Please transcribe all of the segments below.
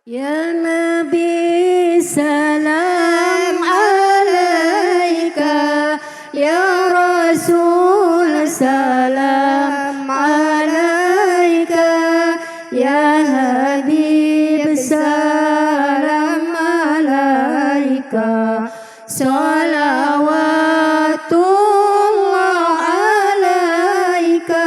Ya Nabi salam alaika, ya Rasul salam alaika, ya Habib salam alaika, salawatullah alaika.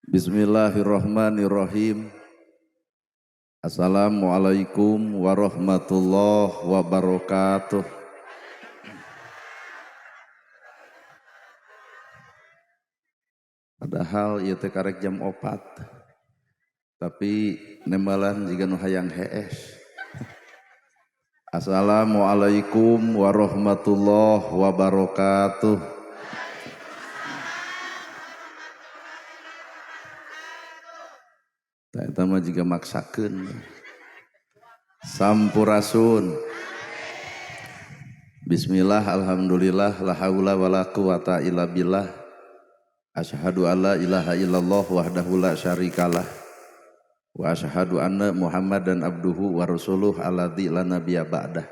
Bismillahirrahmanirrahim. Assalamualaikum warahmatullahi wabarakatuh. Padahal ieu teh karek jam 4. Tapi nembalan jiga nu hayang hees. Assalamualaikum warahmatullahi wabarakatuh. Eta mah jiga maksakeun. Sampurasun. Bismillah, alhamdulillah, la haula wala quwata illa billah. Asyhadu alla ilaha illallah wahdahu la syarikalah. Wa asyhadu anna Muhammadan abduhu wa rasuluh alladzi la nabiyya ba'dah.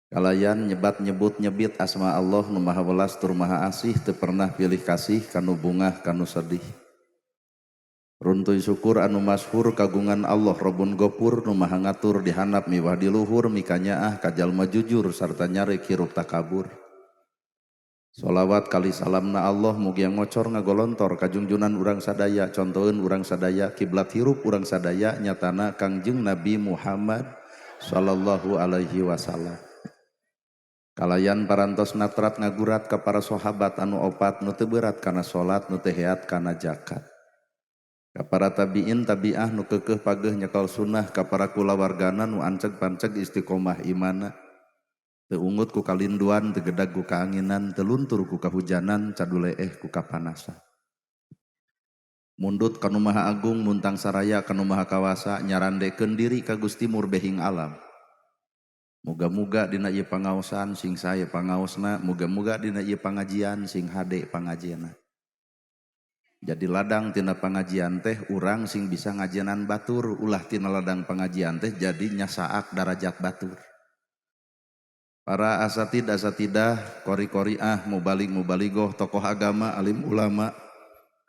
Kalayan nyebat nyebut nyebit asma Allah nu maha welas tur maha asih, teu pernah pilih kasih kanu bungah kanu sedih. Runtuy syukur anu masyhur kagungan Allah Robun Gopur nu maha ngatur dihanap miwah di luhur mikanyaah ka jalma jujur sarta nyarek hirup takabur. Solawat kali salamna Allah mugia ngocor ngagolontor kajungjunan urang sadaya contoheun urang sadaya kiblat hirup urang sadaya nyatana Kangjeng Nabi Muhammad sallallahu alaihi wasallam. Kalayan parantos natrat ngagurat ka para sahabat anu opat nu teu berat kana salat nu teu heat kana zakat. Ka para tabiin tabiah nu keukeuh pageuh nyekal sunnah ka para kulawargana nu anceg panceg istiqomah imana. Teu ungut ku kalinduan, teu gedag ku kaanginan, teu luntur ku kahujanan, caduleeh ku kapanasan. Mundut ka nu Maha Agung, muntang saraya ka nu Maha Kawasa, nyarandekeun diri ka Gusti Murbehing alam. Muga-muga dina ieu pangaosan sing sae pangaosna, muga-muga dina ieu pangajian sing hade pangajianna. Jadi ladang tina pangajian teh urang sing bisa ngajianan batur, ulah tina ladang pangajian teh jadi nyasaak darajat batur. Para asatid asatidah, kori-koriah, mubalig mubaligoh, tokoh agama, alim ulama,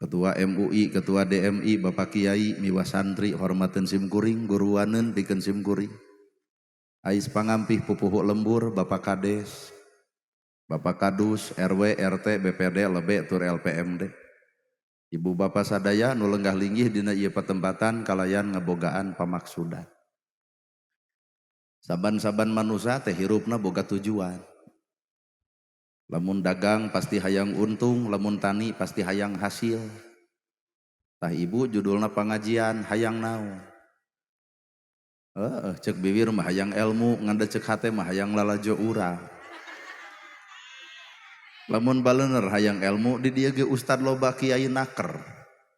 ketua MUI, ketua DMI, bapak kiai, miwa santri, hormateun sim kuring, guruaneun pikeun sim kuring. Ais pangampih pupuhu lembur, bapak kades, bapak kadus, RW, RT, BPD, lebe, tur LPMD. Ibu bapak sadaya nu lenggah linggih dina ieu patempatan kalayan ngabogaan pamaksudan. Saban-saban manusia teh hirupna boga tujuan. Lamun dagang pasti hayang untung, lamun tani pasti hayang hasil. Tah ibu judulna pangajian hayang naon? Cek bibir mah hayang ilmu, ngan da cek hate mah hayang lalajo urang. Lamun balener hayang ilmu di dieu ge ustad loba kiai naker.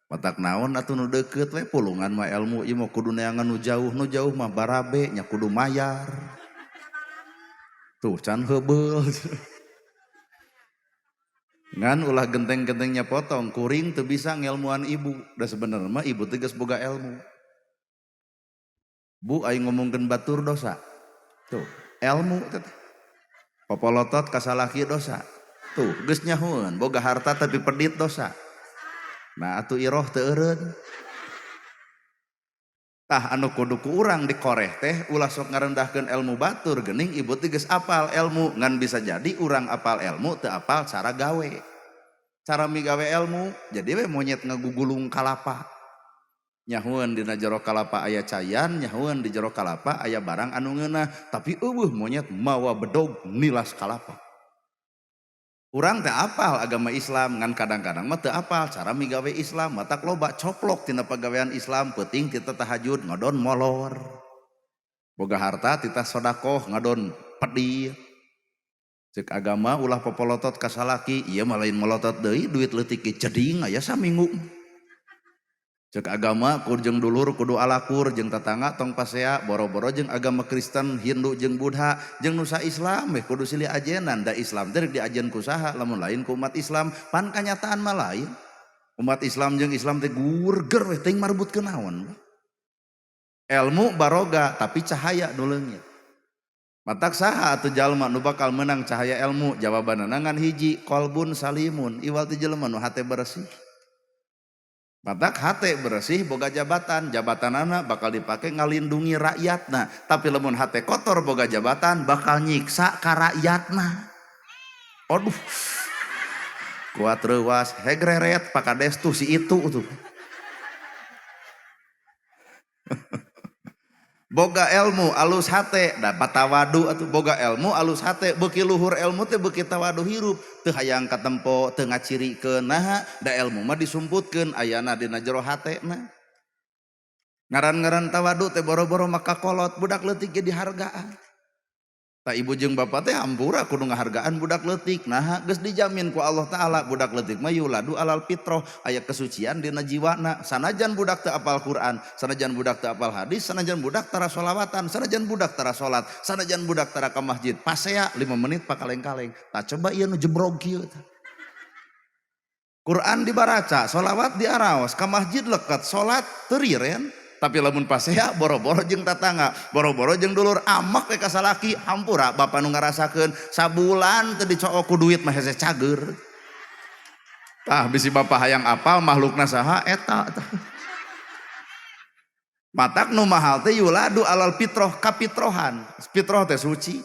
Matak naon atuh nu deukeut we pulungan mah ilmu ieu mah kudu neangan nu jauh mah barabe nya kudu mayar. Tuh can heubeul. Ngan ulah genteng-gentengnya potong, kuring teu bisa ngelmuan ibu. Da sebenarnya mah ibu teh geus boga ilmu. Bu aing ngomongkeun batur dosa. Tuh, ilmu teh. Popolotot ka salaki dosa. Tuh, geus nyahoeun boga harta tapi pedit dosa. Nah atuh iroh teu eureun. Tah anu kudu ku urang dikoreh teh ulah sok ngarendahkeun ilmu batur geuning ibu teh geus apal ilmu ngan bisa jadi urang apal ilmu teu apal cara gawe. Cara migawe ilmu jadi we monyet ngagugulung kalapa. Nyahoeun dina jero kalapa aya cayan, nyahoeun di jero kalapa aya barang anu ngeunah, tapi eueuh monyet mawa bedog nilas kalapa. Urang teh apal agama Islam ngan kadang-kadang mah teu apal cara migawe Islam, matak loba coplok tina pagawean Islam, peuting tita tahajud ngodon molor. Boga harta tita sodakoh ngadon pedih. Cek agama ulah popolotot ka salaki, ieu mah lain molotot deui duit leutik ge jeding aya saminggu. Cek agama kur jeung dulur kudu alakur jeung tetangga tong pasea boro-boro jeung agama Kristen, Hindu jeung Buddha jeung nusa Islam kudu silih ajenan da Islam teh rek diajen ku saha lamun lain ku umat Islam pan kanyataan mah lain. Umat Islam jeung Islam teh gurger weh teuing marbutkeun naon. Ilmu baroga tapi cahaya nu leungit. Matak saha atuh jalma nu bakal menang cahaya ilmu? Jawabanna ngan hiji, qalbun salimun, iwal ti jelema nu hate bersih. Matak hate bersih boga jabatan, jabatanana bakal dipake ngalindungi rakyatna. Tapi lamun hate kotor boga jabatan bakal nyiksa ka rakyatna. Aduh. Kuat reuwas, hegreret Pak Kades tuh si itu tuh. Boga ilmu alus hate dapat tawadu atuh, boga ilmu alus hate beuki luhur ilmu teh beuki tawadu hirup teu hayang katempo teu ngacirikeun naha da ilmu mah disumputkeun ayana dina jero hatena. Ngaran-ngaran tawadu teh boro-boro maka kolot budak leutik ge dihargaan. Ta ibu jeung bapa teh hampura kudu ngahargaan budak leutik naha geus dijamin ku Allah Taala budak leutik mah yuladu alal fitrah aya kesucian dina jiwana sanajan budak teu apal Quran sanajan budak teu apal hadis sanajan budak tara sholawatan sanajan budak tara salat sanajan budak tara ka masjid pasea 5 menit pakaleng-kaleng tah coba ieu nu jebrog kieu tah. Quran dibaraca sholawat diaraos ka masjid leket salat teu riren. Tapi lamun pasea boro-boro jeung tatangga, boro-boro jeung dulur, amak we ka salaki, hampura bapa nu ngarasakeun sabulan teu dicook ku duit mah hese cager. Tah bisi bapa hayang apal makhlukna saha eta tah. Matak nu mahal teh yuladu alal fitroh kapitrohan. Fitroh teh suci.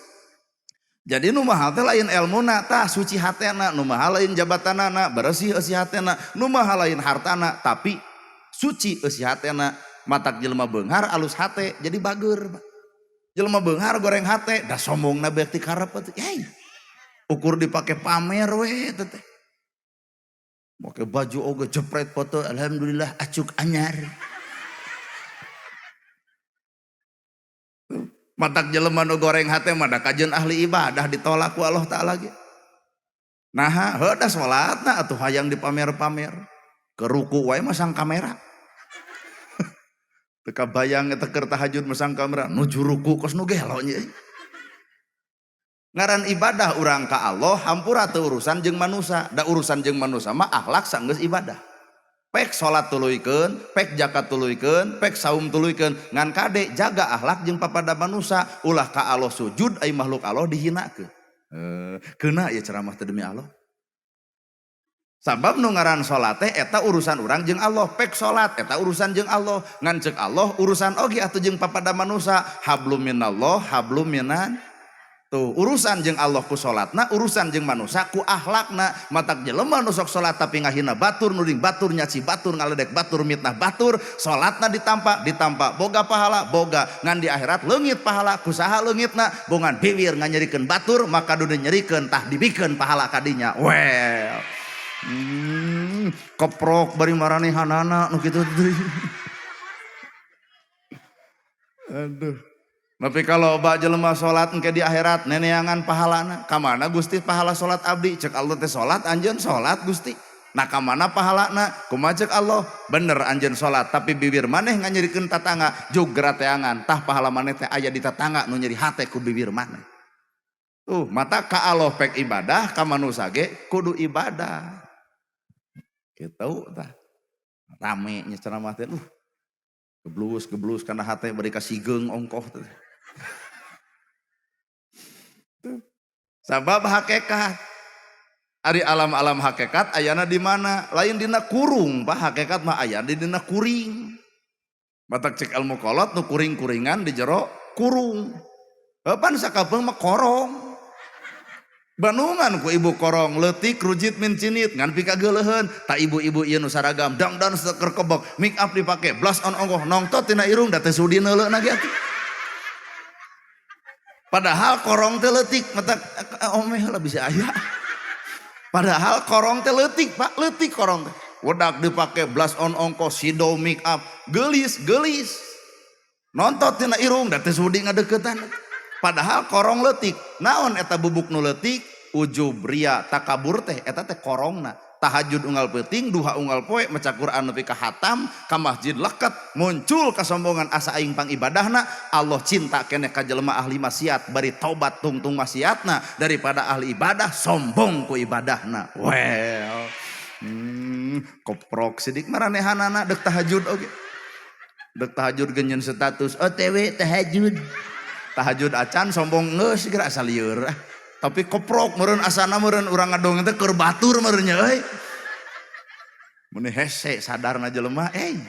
Jadi nu mahal teh lain elmuna tah suci hatena, nu mahal lain jabatanana, beresih eusi hatena, nu mahal lain hartana, tapi suci eusi hatena. Matak jelema beunghar alus hate jadi bager. Jelema beunghar goreng hate da sombongna beak ti karep atuh. Yai. Ukur dipake pamer we teh teh. Make baju oge jepret foto alhamdulillah acuk anyar. Matak jelema nu goreng hate mah da kajeun ahli ibadah ditolak ku Allah Taala ge. Naha heuh da salatna atuh hayang dipamer-pamer. Ke ruku wae masang kamera. Teu kabayang eta keur tahajud masang kamera nuju ruku kos nu gelo nya. Ngaran ibadah urang ka Allah hampura teu urusan jeung manusa, da urusan jeung manusa mah akhlak sanggeus ibadah. Pek salat tuluykeun, pek zakat tuluykeun, pek saum tuluykeun, ngan kade jaga akhlak jeung papada manusa, ulah ka Allah sujud ai makhluk Allah dihinakeun. Keuna ieu ceramah teh demi Allah. Sabab nu ngaran salat teh eta urusan urang jeung Allah, pek salat eta urusan jeung Allah, ngan ceuk Allah urusan oge atuh jeung papada manusa, hablum minallah, hablum minan. Tuh urusan jeung Allah ku salatna, urusan jeung manusa ku akhlakna. Matak jelema nu sok salat tapi ngahina batur, nuding batur, nyaci batur, ngaledek batur, mitnah batur, salatna ditampa, ditampa boga pahala, boga ngan di akhirat leungit pahala, kusaha leungitna, bongan bibir nganyerikeun batur, maka dudu nyerikeun tah dibikeun pahala kadinya. Well. Keprok bari maranehanana nu kitu teh. Aduh. Tapi kalau ba jelema salat engke di akhirat neneangan pahalana, ka mana Gusti pahala salat abdi? Cek Allah teh salat anjeun salat Gusti. Nah ka mana pahalana? Kumaha cek Allah? Bener anjeun salat tapi bibir maneh nganyerikeun tatangga jug gerateangan, tah pahala maneh teh aya di tatangga nu nyeri hate ku bibir maneh. Tuh, mata ka Allah pek ibadah, ka manusa ge kudu ibadah. Gitu tah. Rame nya ceramah teh geblus geblus kana hate bari kasigeung ongkoh teh. Sabab hakikat. Ari alam-alam hakikat ayana di mana? Lain dina kurung, Pak. Hakikat mah aya di dina kuring. Matak cek ilmu kolot nu kuring-kuringan di jero kurung. Pan sakapeung mah korong. Bandungan ku ibu korong leutik rujit min cinit ngan pikageuleuheun ta ibu-ibu ieu nu saragam dangdan seker kebek make up dipake blush on ongkoh nongtot tina irung da teh sudi neuleuna ge atuh. Padahal korong teh leutik mata omeh lah bisa aya. Padahal korong teh leutik Pak, leutik korong teh. Wedak dipake blush on ongkoh sido make up geulis geulis. Nontot tina irung da teh sudi ngadeukeutan. Padahal korong leutik. Naon eta bubuk nu leutik? Ujub, ria, takabur teh eta teh korongna. Tahajud unggal peuting, duha unggal poe, maca Quran nepi ka hatam, ka masjid leket, muncul kasombongan asa aing pangibadahna. Allah cinta keneh ka jelema ahli maksiat bari taubat tungtung maksiatna daripada ahli ibadah sombong ku ibadahna. Well, koprok sidik maranehanana dek tahajud oge. Dek tahajud genyeun status OTW tahajud. Tahajud acan sombong geus geura asa lieur. Tapi koprok meureun asana meureun urang ngadong teh keur batur meureun nya euy. Mun hese sadarna jelema euy.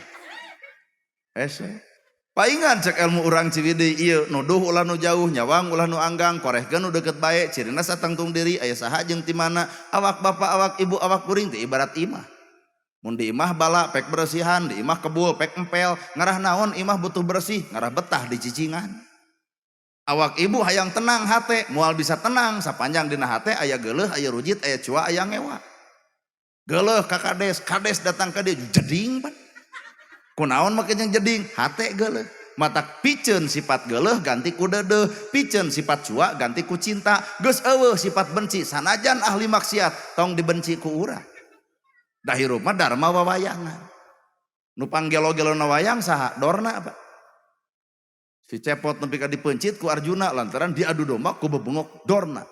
Hese. Paingan cek ilmu urang Ciwidey ieu nuduh ulah nu jauh nyawang ulah nu anggang korehkeun nu deukeut bae cirina satangtung diri aya saha jeung ti mana awak bapak awak ibu awak kuring teh ibarat imah. Mun di imah bala pek bersihan, di imah kebul pek empel, ngarah naon imah butuh bersih, ngarah betah di cicingan. Awak ibu hayang tenang hate, moal bisa tenang sapanjang dina hate aya geuleuh, aya rujit, aya cua, aya ngewa. Geuleuh ka kades, kades datang ka dieu jeding pan. Kunaon make jeung jeding? Hate geuleuh. Matak piceun sifat geuleuh ganti ku deudeuh, piceun sifat cua ganti ku cinta. Geus eueuh sifat benci sanajan ahli maksiat tong dibenci ku urang. Da hirup mah dharma wawayangan. Nu panggelo-gelona wayang saha? Dorna apa? Si Cepot nepi ka dipencit ku Arjuna lantaran diadu domba ku bebengok Dorna.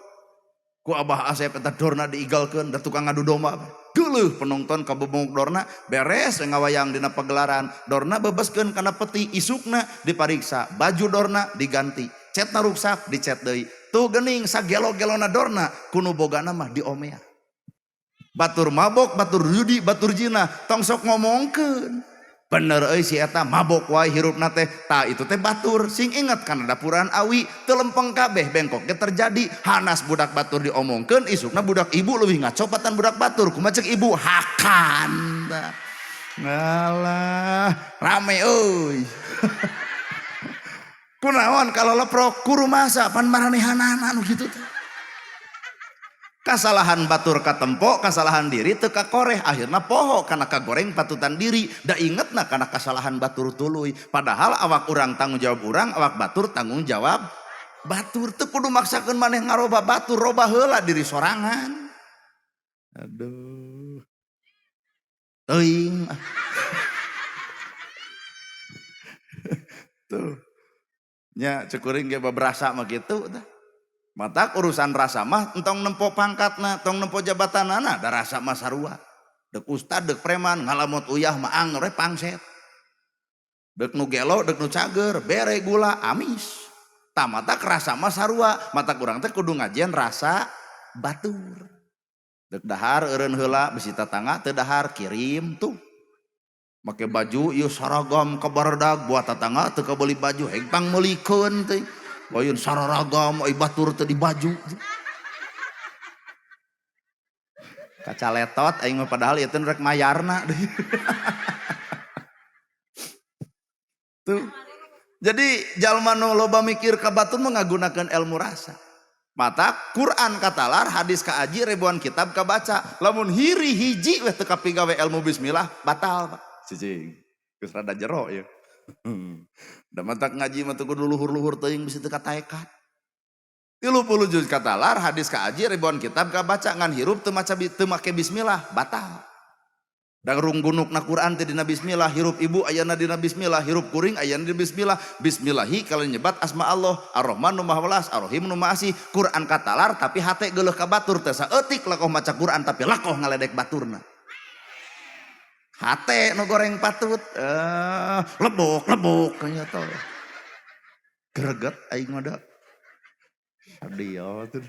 Ku Abah Asep eta Dorna diigalkeun da tukang ngadu domba. Geuleuh penonton ka bebengok Dorna beres ngawayang dina pagelaran. Dorna bebeskeun kana peti isukna dipariksa, baju Dorna diganti, cetna ruksak dicet deui. Tuh geuning sagelo-gelona Dorna ku nu bogana mah diomea. Batur mabok, batur judi, batur zina, tong sok ngomongkeun. Bener euy si eta mabok wae hirupna teh. Tah itu teh batur, sing inget kana dapuran awi teu lempeng kabeh bengkok ge terjadi. Hanas budak batur diomongkeun isukna budak ibu leuwih ngacopatan budak batur. Kumaha cek ibu? Hakan. Ngalah, rame euy. Kunaon kalau leprok kurumasa pan maranehanana nu kitu teh. Kasalahan batur katempo, kasalahan diri teu kakoreh, akhirna poho kana kagoreng patutan diri, da ingetna kana kasalahan batur tuluy. Padahal awak urang tanggung jawab urang, awak batur tanggung jawab batur. Teu kudu maksakeun maneh ngaroba batur, robah heula diri sorangan. Aduh. Teuing. Tuh. Nya cek kuring ge babrasa mah kitu tah. Matak urusan rasa mah entong nempo pangkatna, tong nempo jabatanana, da rasa mah sarua. Dek ustad, dek preman, ngalamot uyah mah anger we pangset. Dek nu gelo, dek nu cager, bere gula amis. Tah matak rasa mah sarua, matak urang teh kudu ngajian rasa batur. Dek dahar eureun heula bisi tatangga teu dahar kirim tuh. Make baju ieu saragam kabaredag buat tatangga teu kabeuli baju heg pangmeulikeun teh. Lain sararagam ai batur teh di baju. Kacaletot aing mah padahal ieu teh rek mayarna. Tuh. Jadi jalma nu loba mikir ka batur mah ngagunakeun ilmu rasa. Mata Quran katalar, hadis kaaji, ribuan kitab kabaca. Lamun hiri hiji weh teu kapigawe ilmu bismillah batal, Pak. Cicing. Geus rada jero ieu. Da matak ngaji mah teu kudu luhur-luhur teuing bisi teu kataekan. 30 juz katalar, hadis kaaji, ribuan kitab kabaca ngan hirup teu maca teu make bismillah batal. Da runggunukna Quran teh dina bismillah, hirup ibu ayana dina bismillah, hirup kuring ayana dina bismillah. Bismillahi kalau nyebat asma Allah, Ar-Rahman nu Maha Welas, Ar-Rahim nu Maha Asih. Quran katalar tapi hate geuleuh ka batur teh saeutik lakoh maca Quran tapi lakoh ngaledek baturna. Hate nu goreng patut, lebok-lebok nya teh. Greget aing mah da. Sadio tuh.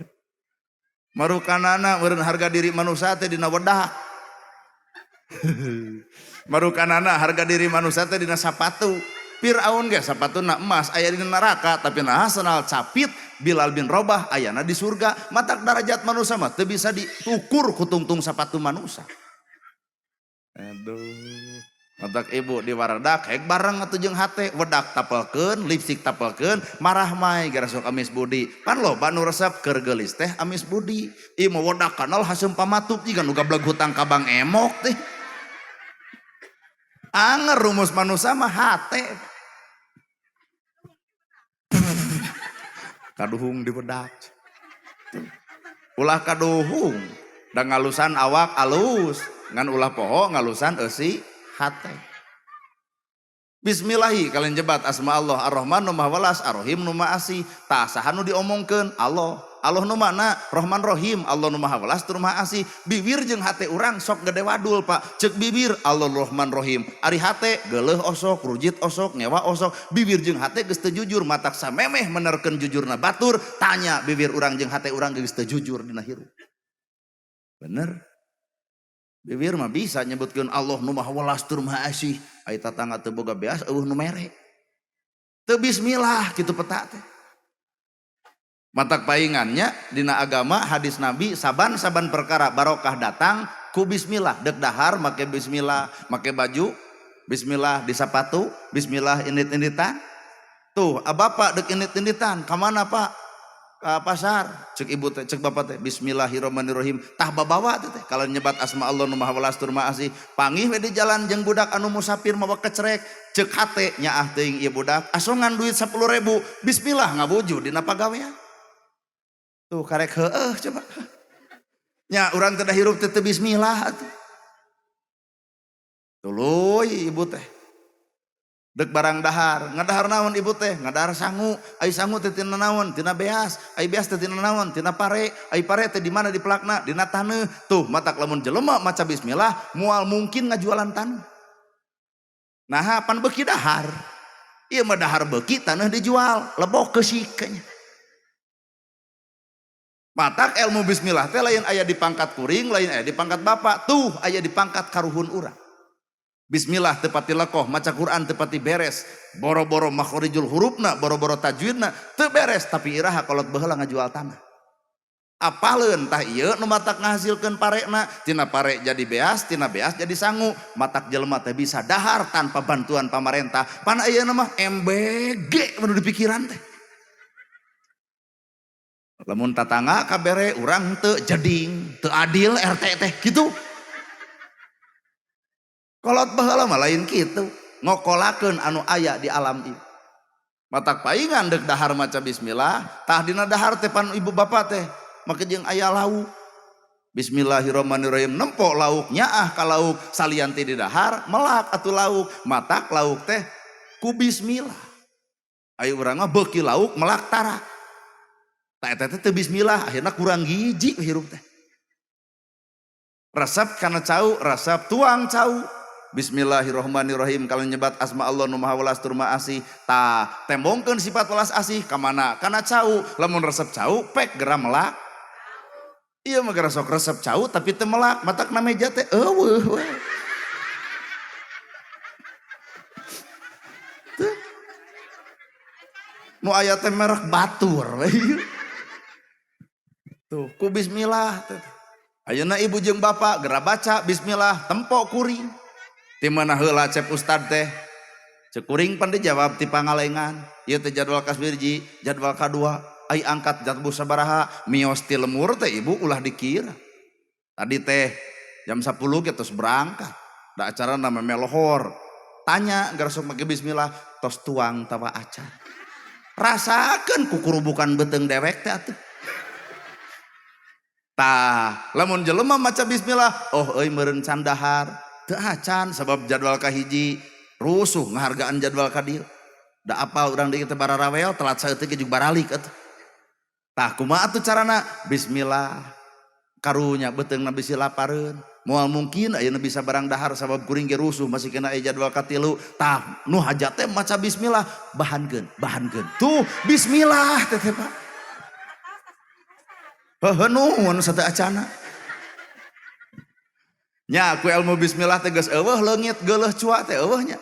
Marukanana meureun harga diri manusia teh dina wedak. Marukanana harga diri manusia teh dina sapatu. Fir'aun ge sapatuna emas aya dina neraka tapi naha sanal capit Bilal bin Rabah ayana di surga. Matak darajat manusia mah teu bisa diukur ku tungtung sapatu manusia. Aduh. Matak ibu di waredak hek bareng atuh jeung hate wedak tapelkeun, lipstik tapelkeun, marah mai gara sok amis budi. Pan loba nu resep keur geulis teh amis budi. Ieu mah wedak kanal haseum pamatup jiga nu gableg hutang ka Bang Emok teh. Anger rumus manusia mah hate. Kaduhung di wedak. Ulah kaduhung. Da ngalusan awak alus, ngan ulah poho ngalusan eusi hate. Bismillahi kalian jebat asma Allah Ar-Rahman nu Maha Welas, Ar-Rahim nu Maha Asih. Tah saha nu diomongkeun? Allah. Allah nu mana? Rahman Rahim, Allah nu Maha Welas tur Maha Asih. Bibir jeung hate urang sok gede wadul, Pak. Cek bibir Allah Rahman Rahim. Ari hate geuleuh osok, rujit osok, ngewa osok. Bibir jeung hate geus teu jujur, matak samemeh menerkeun jujurna batur, tanya bibir urang jeung hate urang geus teu jujur dina hirup. Bener? Bibir mah bisa nyebutkeun Allah nu Maha Welas tur Maha Asih. Ai tatangga teu boga beas euweuh nu mere. Teu bismillah kitu peta teh. Matak paingannya dina agama hadis Nabi saban-saban perkara barokah datang ku bismillah. Dek dahar make bismillah, make baju bismillah, di sapatu bismillah, indit-inditan. Tuh, bapak dek indit-inditan, ka mana Pak? Ke pasar. Cek ibu teh, cek bapak teh, bismillahirrahmanirrahim. Tah babawa teh teh kalau nyebat asma Allah nu Maha Welas tur Maha Asih. Panggih we di jalan jeung budak anu musafir mawa kecerek. Cek hate nyaah teuing ieu budak, asongan duit 10.000, bismillah ngawujud dina pagawean. Tuh karek heueuh coba. Nya urang teh da hirup teh teu bismillah atuh. Tuluy ibu teh. Dek barang dahar, ngadahar naon ibu teh? Ngadahar sangu. Ai sangu teh tina naon? Tina beas. Ai beas teh tina naon? Tina pare. Ai pare teh di mana dipelakna? Dina taneuh. Tuh matak lamun jelema maca bismillah moal mungkin ngajualan taneuh. Nah, pan beuki dahar. Ieu mah dahar beuki taneuh dijual, lebok keusik kayaknya. Matak ilmu bismillah teh lain aya di pangkat kuring, lain aya di pangkat bapak. Tuh aya di pangkat karuhun urang. Bismillah teu pati lekoh, maca Quran teu pati beres, boro-boro makhorijul hurufna, boro-boro tajwidna teu beres, tapi iraha kolot baheula ngajual tanah. Apaleun tah ieu nu matak ngahasilkeun parekna, tina pare jadi beas, tina beas jadi sangu. Matak jelema teh bisa dahar tanpa bantuan pamarentah. Pan ayeuna mah MBG nu di pikiran teh. Lamun tatangga kabere urang teu jeding, teu adil RT teh gitu. Kolot baheula mah lain kitu, ngokolakeun anu aya di alam ieu. Matak paingan dek dahar maca bismillah, tah dina dahar teh pan ibu bapak teh make jeung aya lauk. Bismillahirrahmanirrahim nempo lauk nyaah ka lauk salian ti di dahar melak atuh lauk, matak lauk teh ku bismillah. Ayo urang mah beuki lauk melak tara. Tah eta teh teu bismillah, akhirna kurang gizi hirup teh. Resep kana cau, resep tuang cau. Bismillahirrahmanirrahim kalau nyebat asma Allah nu Maha Welas tur Maha Asih. Tah tembongkeun sifat welas asih ka mana? Kana cau. Lamun resep cau pek geura melak. Ieu mah geura sok resep cau tapi teu melak, matak na meja teh euweuh we. Tuh. Nu aya teh merek batur we. Tuh, ku bismillah teh. Ayeuna ibu jeung bapak geura baca bismillah tempo kuring. Ti mana heula cep ustad teh? Cek kuring pan dijawab ti pangalengan. Ieu teh jadwal kaswirji, jadwal kadua. Ai angkat jadwal sabaraha, mios ti lemur teh ibu ulah dikira. Tadi teh jam 10 ge tos berangkat. Da acara nama melohor. Tanya geura sok make bismillah tos tuang tawa acan. Rasakeun kukurubukan beuteung dewek teh atuh. Tah, lamun jelema maca bismillah, oh euy meureun can dahar. Teu acan sabab jadwal kahiji rusuh ngahargaan jadwal ka dieu. Da apal urang deui teh bararawel telat saeutik ge jeung baralik atuh. Tah kumaha atuh carana? Bismillah. Karunya beuteungna bisi lapareun. Moal mungkin ayeuna bisa barang dahar sabab kuring ge rusuh masih kena aya jadwal katilu. Tah nu hajat teh maca bismillah, bahankeun, bahankeun. Tuh bismillah teh teh Pak. Heuh nuhun sateu acana. Nya ku ilmu bismillah teh geus eueuh leungit geuleuh cua teh eueuh nya.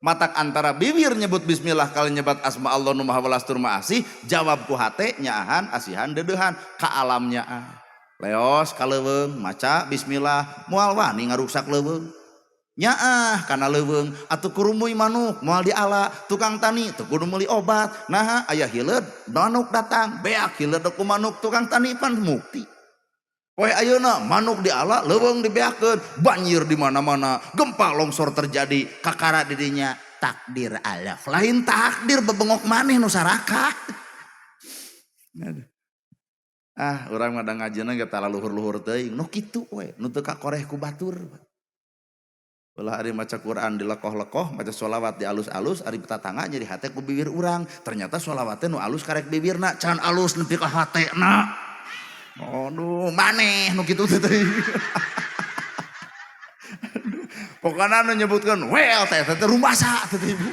Matak antara bibir nyebut bismillah kali nyebat asma Allah nu Maha Welas tur Maha Asih, jawab ku hate nyaahan asihan deudeuhan ka alam nyaah. Leos ka leuweung maca bismillah moal wani ngaruksak leuweung. Nyaah kana leuweung atuh kurumuy manuk moal diala, tukang tani teu kudu meuli obat. Naha aya hileud manuk datang, beak hileud ku manuk tukang tani pan mukti. Poe ayeuna manuk diala, leuweung dibeakeun, banjir di mana-mana, gempa longsor terjadi, kakara di dinya takdir Allah. Lain takdir bebengok maneh nu sarakah. Aduh. Ah, urang mah da ngajina ge tara luhur-luhur teuing. Nu kitu we, nu teu kakoreh ku batur. Ulah ari maca Quran dilekoh-lekoh, maca sholawat di alus-alus, ari tatangga nyeri hate ku bibir urang. Ternyata sholawatnya nu alus karek bibirna, can alus nepi ka hatena. Aduh, maneh nu kitu teh. Pokokna nu nyebutkeun wel teh teh rumasa teh ibu.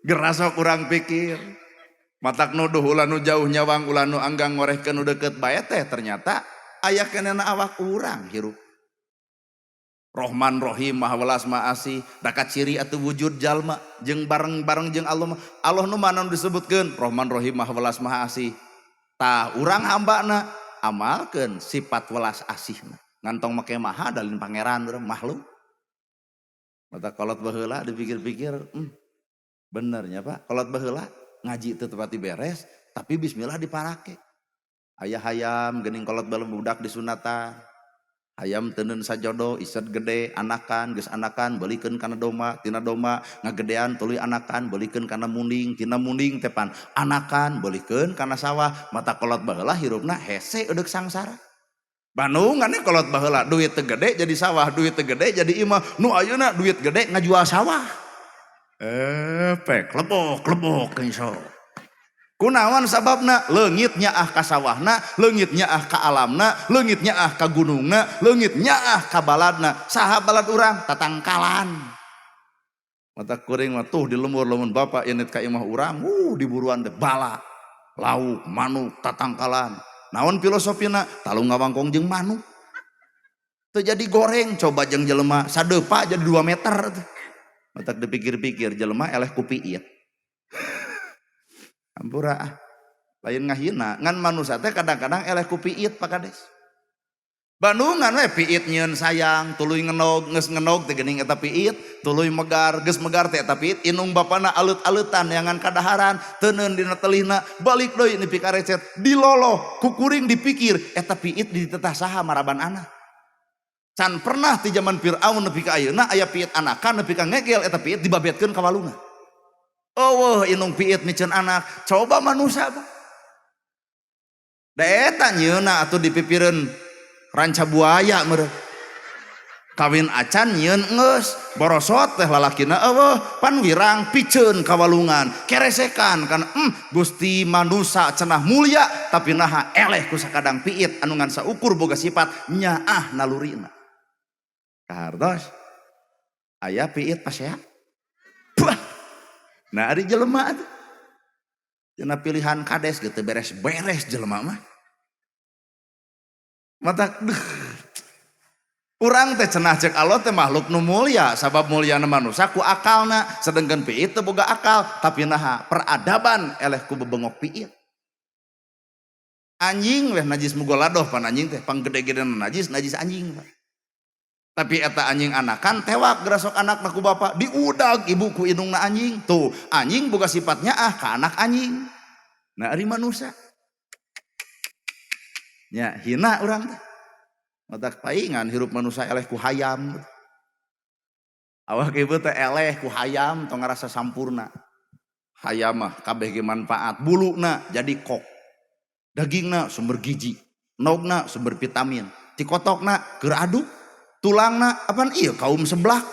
Gerasok urang pikir. Matak nuduh ulah nu jauh nyawang ulah nu anggang ngorehkeun nu deukeut bae teh ternyata aya kenena awak urang hirup. Rohman Rohim Maha Welas Maha Asih da kaciri atuh wujud jalma jeung bareng-bareng jeung Allah mah. Allah nu mana nu disebutkeun Rohman Rohim Maha Welas Maha Asih. Tah urang hambana amalkeun sifat welas asihna. Ngantong make maha dalin pangeran urang makhluk. Mata kolot baheula dipikir-pikir, benernya Pak, kolot baheula ngaji teu tepati beres, tapi bismillah diparake. Aya hayam geuning kolot baheula budak disunatan. Hayam teuneun sajodo, iset gede, anakan, geus anakan, beulikeun kana domba, tina domba ngagedean tuluy anakan, beulikeun kana munding, tina munding tepan anakan, beulikeun kana sawah. Mata kolot baheula hirupna hese eudeuk sangsara. Bandungan kolot baheula duit teu gede jadi sawah, duit teu gede jadi imah. Nu ayeuna duit gede ngajual sawah. Pek lebok lebok iso. Kunaon sababna? Leungit nyaah ka sawahna, leungit nyaah ka alamna, leungit nyaah ka gunungna, leungit nyaah ka baladna. Saha balad urang? Tatangkalan. Mata kuring mah tuh di lembur lamun bapak init ka imah urang, diburuan teh bala, lauk, manuk, tatangkalan. Naon filosofina? Talung ngawangkong jeung manuk. Teu jadi goreng, coba jeung jelema sadeupa jadi 2 meter tuh. Matak dipikir-pikir jelema eleh ku piit. Ampura ah. Lain ngahina, ngan manusia teh kadang-kadang eleh ku piit Pak Kades. Bandungan we piit nyieun sayang, tuluy ngenog, geus ngenog teh geuning eta piit, tuluy megar, geus megar teh eta piit, inung bapana alet-aletan neangan kadaharan, teuneun dina telihna, balik deui nepi ka recet, diloloh, ku kuring dipikir eta piit ditetah saha maraban anak. Can pernah ti zaman Firaun nepi ka ayeuna aya piit anakan nepi ka ngegel eta piit dibabetkeun ka walungan. Eueuh inung piit miceun anak, coba manusia Pak. Da eta nyieunna atuh dipipireun ranca buaya meureun. Kawin acan nyieun geus, borosot teh lalakina eueuh, pan wirang piceun ka walungan, keresekan kana Gusti manusa cenah mulia tapi naha eleh ku sakadang piit anu ngan saukur boga sifat nyaah nalurina. Kahartos aya piit pasea. Bah. Nah ari jelema atuh. Cenah pilihan kades gitu beres-beres jelema mah. Mata duh. Urang teh cenah cek Allah teh makhluk nu mulia sabab mulyana manusia ku akalna sedengkeun piit teu boga akal tapi naha peradaban eleh ku bebengok piit. Anjing weh najis mugoladoh pan anjing teh panggede-gedena najis najis anjing Pak. Tapi eta anjing anakan tewak gerasok anak ku bapak diudag ibu ku indungna anjing tuh anjing boga sifatnya ah ka anak anjing. Nah ari manusia nya hina urang teh. Matak paingan hirup manusia eleh ku hayam. Awak ibu teh eleh ku hayam tong ngarasa sampurna. Hayam mah kabeh ge manfaat, buluna jadi kok. Dagingna sumber gizi, nogna sumber vitamin, tikotokna keur aduk, tulangna apaan ieu kaum seblak.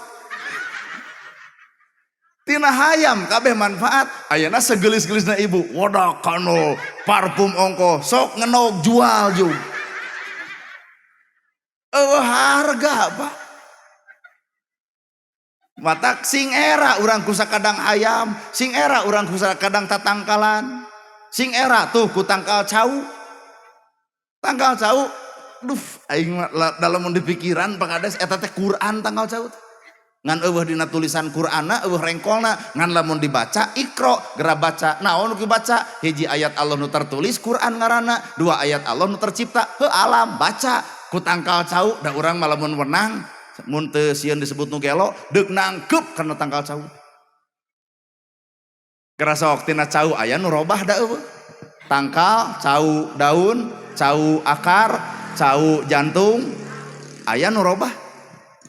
Tina hayam kabeh manfaat, ayeuna segelis-gelisna ibu, wadah kano parfum ongko, sok ngenog jual jug. Eueuh harga Pak. Matak sing era urang ku sakadang ayam, sing era urang ku sakadang tatangkalan. Sing era tuh ku tangkal cau. Tangkal cau, duh aing mah dalam di pikiran Pak Kades eta teh Quran tangkal cau. Ngan eueuh dina tulisan Qur'anna eueuh rengkolna, ngan lamun dibaca Iqra geura baca. Naon nu dibaca? Hiji ayat Allah nu tertulis Quran ngaranna, dua ayat Allah nu tercipta heuh alam baca. Ku tangkal cau da urang mah lamun wenang mun teu sieun disebut nu gelo deuk nangkep kana tangkal cau. Gerasok tina cau aya nu robah da eueuh. Tangkal cau daun, cau akar, cau jantung aya nu robah.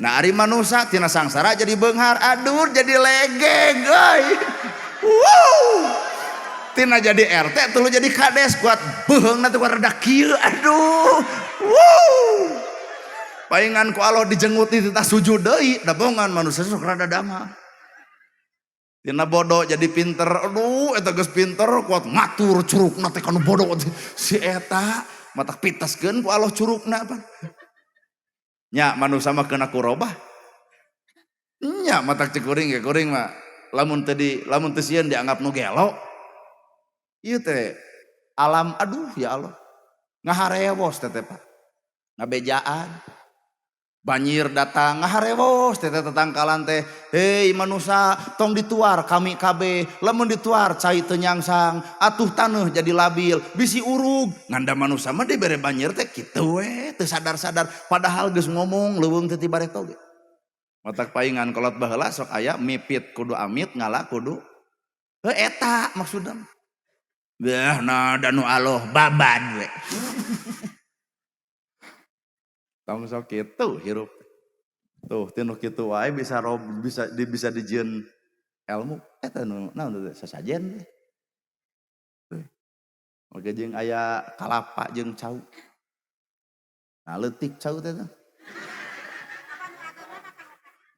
Nah ari manusa tina sangsara jadi beunghar, aduh jadi legeg euy. Wow. Tina jadi RT tuluy jadi kades kuat beuheungna teh kuat rada kieu aduh. Wuh. Paingan ku Allah dijenggut di titah sujud deui, da bongan manusia sok rada damang. Tina bodoh jadi pinter, aduh eta geus pinter kuat ngatur curugna teh kanu bodoh si eta matak pitaskeun ku Allah curugna pan. Nya manusia mah kena kurobah. Nya matak cek kuring ge kuring mah lamun teu di lamun teu sieun dianggap nu gelo. Ieu teh alam aduh ya Allah. Ngaharewos teh teh Pak. Ngabejaan. Banjir datang ngaharewos teh tetangkalan teh hei manusia tong dituar kami kabeh lamun dituar cai teu nyangsang atuh taneuh jadi labil bisi urug nganda manusia mah dibere banjir teh kitu we teu sadar-sadar padahal geus ngomong leuweung teh ti bareto ge matak paingan kolot baheula sok aya mipit kudu amit ngala kudu heuh eta maksudna beuh na danu aloh babad we. Tong sok kitu hirup. Tuh tinu kitu wae bisa rob bisa di, bisa dijieun ilmu eta nu naon teh sasajen teh. Oke jeung aya kalapa jeung cau. Nah leutik cau teh.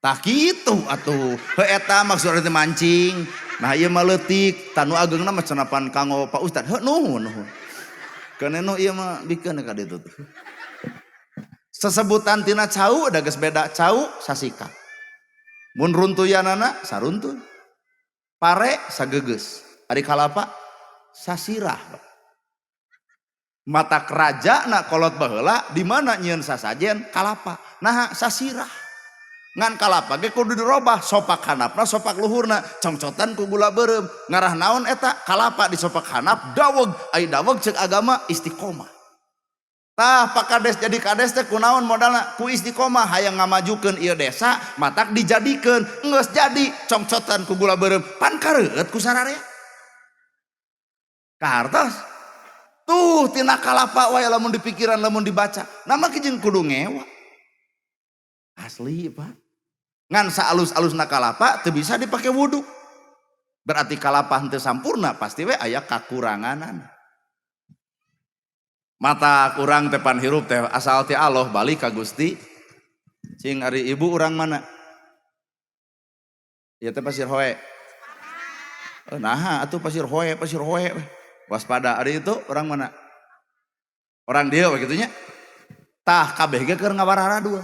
Tah kitu atuh. Heuh eta maksudna teh mancing. Nah ieu mah leutik, tanu ageungna mah cenapan kanggo Pak Ustad. Heuh nuhun nuhun. Keun nu ieu mah bikeun ka ditu tuh. Sesebutan tina cau da geus beda cau sasika. Mun runtuyanana saruntuy. Pare sagegeus. Ari kalapa sasirah. Mata raja na kolot baheula di mana nyieun sasajen kalapa. Nah sasirah. Ngan kalapa ge kudu dirobah sopak hanapna sopak luhurna congcotan ku gula beureum. Ngarah naon eta kalapa disopak hanap daweg ai daweg ceuk agama istiqomah. Tah Pak Kades jadi kades teh kunaon modalna ku istiqomah hayang ngamajukeun ieu desa matak dijadikeun geus jadi congcotan ku gula beureum pan kareueut ku sararea. Kahartos tuh tina kalapa wae lamun dipikiran lamun dibaca nama jeung kudu ngewa. Asli Pak. Ngan saalus-alusna kalapa teu bisa dipake wudu. Berarti kalapa henteu sampurna pasti we aya kakuranganan. Mata kurang tepan hirup teh asal ti Allah balik ka Gusti. Cing ari ibu urang mana? Ieu teh Pasir Hoe. Naha atuh Pasir Hoe, Pasir Hoe. Waspada ari itu orang mana? Orang dieu kitu nya. Tah kabeh ge keur ngawarara dua.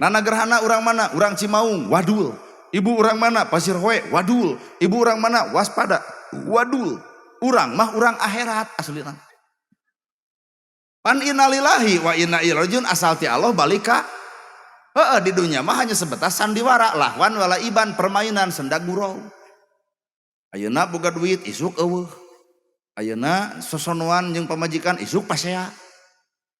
Nana gerhana urang mana? Urang Cimaung, wadul. Ibu urang mana? Pasir Hoe, wadul. Ibu urang mana? Waspada, wadul. Urang mah urang akhirat aslina. Pan innalillahi wa inna ilaihi rajiun asal ti Allah balik ka heeh di dunia mah hanya sebatas sandiwara lahwan wala iban permainan senda gurau. Ayeuna boga duit isuk eueuh. Ayeuna sosonoan jeung pamajikan isuk pasea.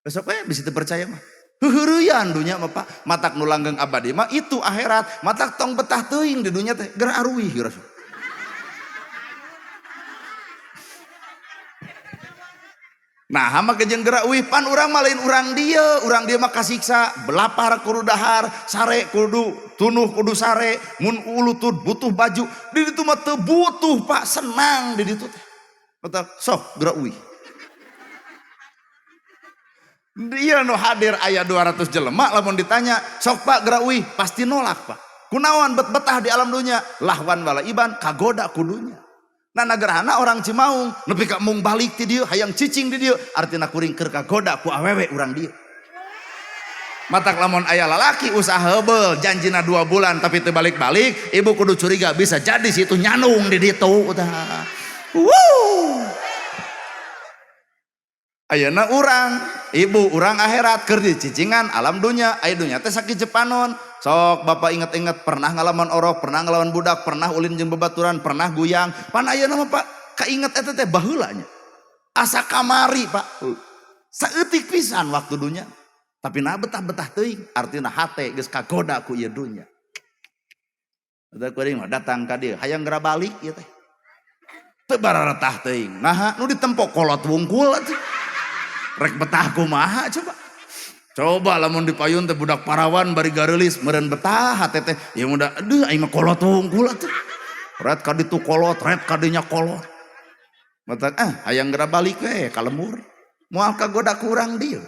Besok we bisa teu percaya mah. Heuheureyan dunya mah Pak, matak nu langgeng abadi mah itu akhirat, matak tong betah teuing di dunya teh geura aruih geura. Nah, hama kejeng gerak uih pan urang mah lain urang dieu mah kasiksa, belapar kudu dahar, sare kudu tunuh kudu sare, mun ulutud butuh baju, di ditu mah teu butuh Pak, senang di ditu teh. Matak sok gerak uih. Dia nu hadir aya 200 jelema lamun ditanya, sok Pak gerak uih, pasti nolak Pak. Kunaon bet betah di alam dunya, lahwan wala iban kagoda kudunya. Nana gerhana orang Cimaung nepi ka mung balik ti dieu hayang cicing di dieu artina kuring keur kagoda ku awewe urang dieu. Matak lamun aya lalaki usaha heubeul janjina 2 bulan tapi teu balik-balik, ibu kudu curiga bisa jadi situ nyanung di ditu tah. Wuh. Ayeuna urang, ibu urang akhirat keur dicicingan alam dunya, aya dunya teh sakit jepanon. Sok bapak inget-inget pernah ngalaman orok, pernah ngalaman budak, pernah ulin jeung babaturan, pernah guyang. Pan ayeuna mah Pak kainget eta teh baheula nya. Asa kamari Pak. Saeutik pisan waktu dunya. Tapi na betah-betah teuing, artina hate geus kagoda ku ieu dunya. Eta kuring mah datang ka dieu hayang geura balik ieu teh. Teu bararetah teuing. Naha nu ditempok kolot wungkul atuh. Rek betah kumaha coba. Coba lamun dipayun teh budak parawan bari gareulis meureun betah hate teh. Ya muda aduh aing mah kolot wungkul atuh. Ret ka ditu kolot, ret ka dinya kolot. Matak ah hayang geura balik we ka lembur. Moal kagoda kurang dieu.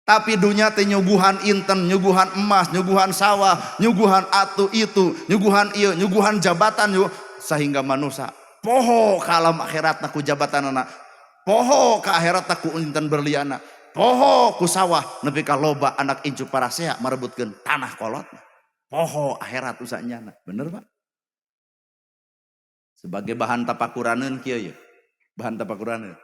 Tapi dunya teh nyuguhan inten, nyuguhan emas, nyuguhan sawah, nyuguhan atu itu, nyuguhan ieu, nyuguhan jabatan sehingga manusia poho ka alam akhirat ku jabatanana, poho ka akhirat ku inten berliana, poho ku sawah nepi ka loba anak incu parasea marebutkeun tanah kolot. Poho akhirat usahanya. Bener Pak? Sebagai bahan tapakuraneun kieu ye. Bahan tapakuraneun.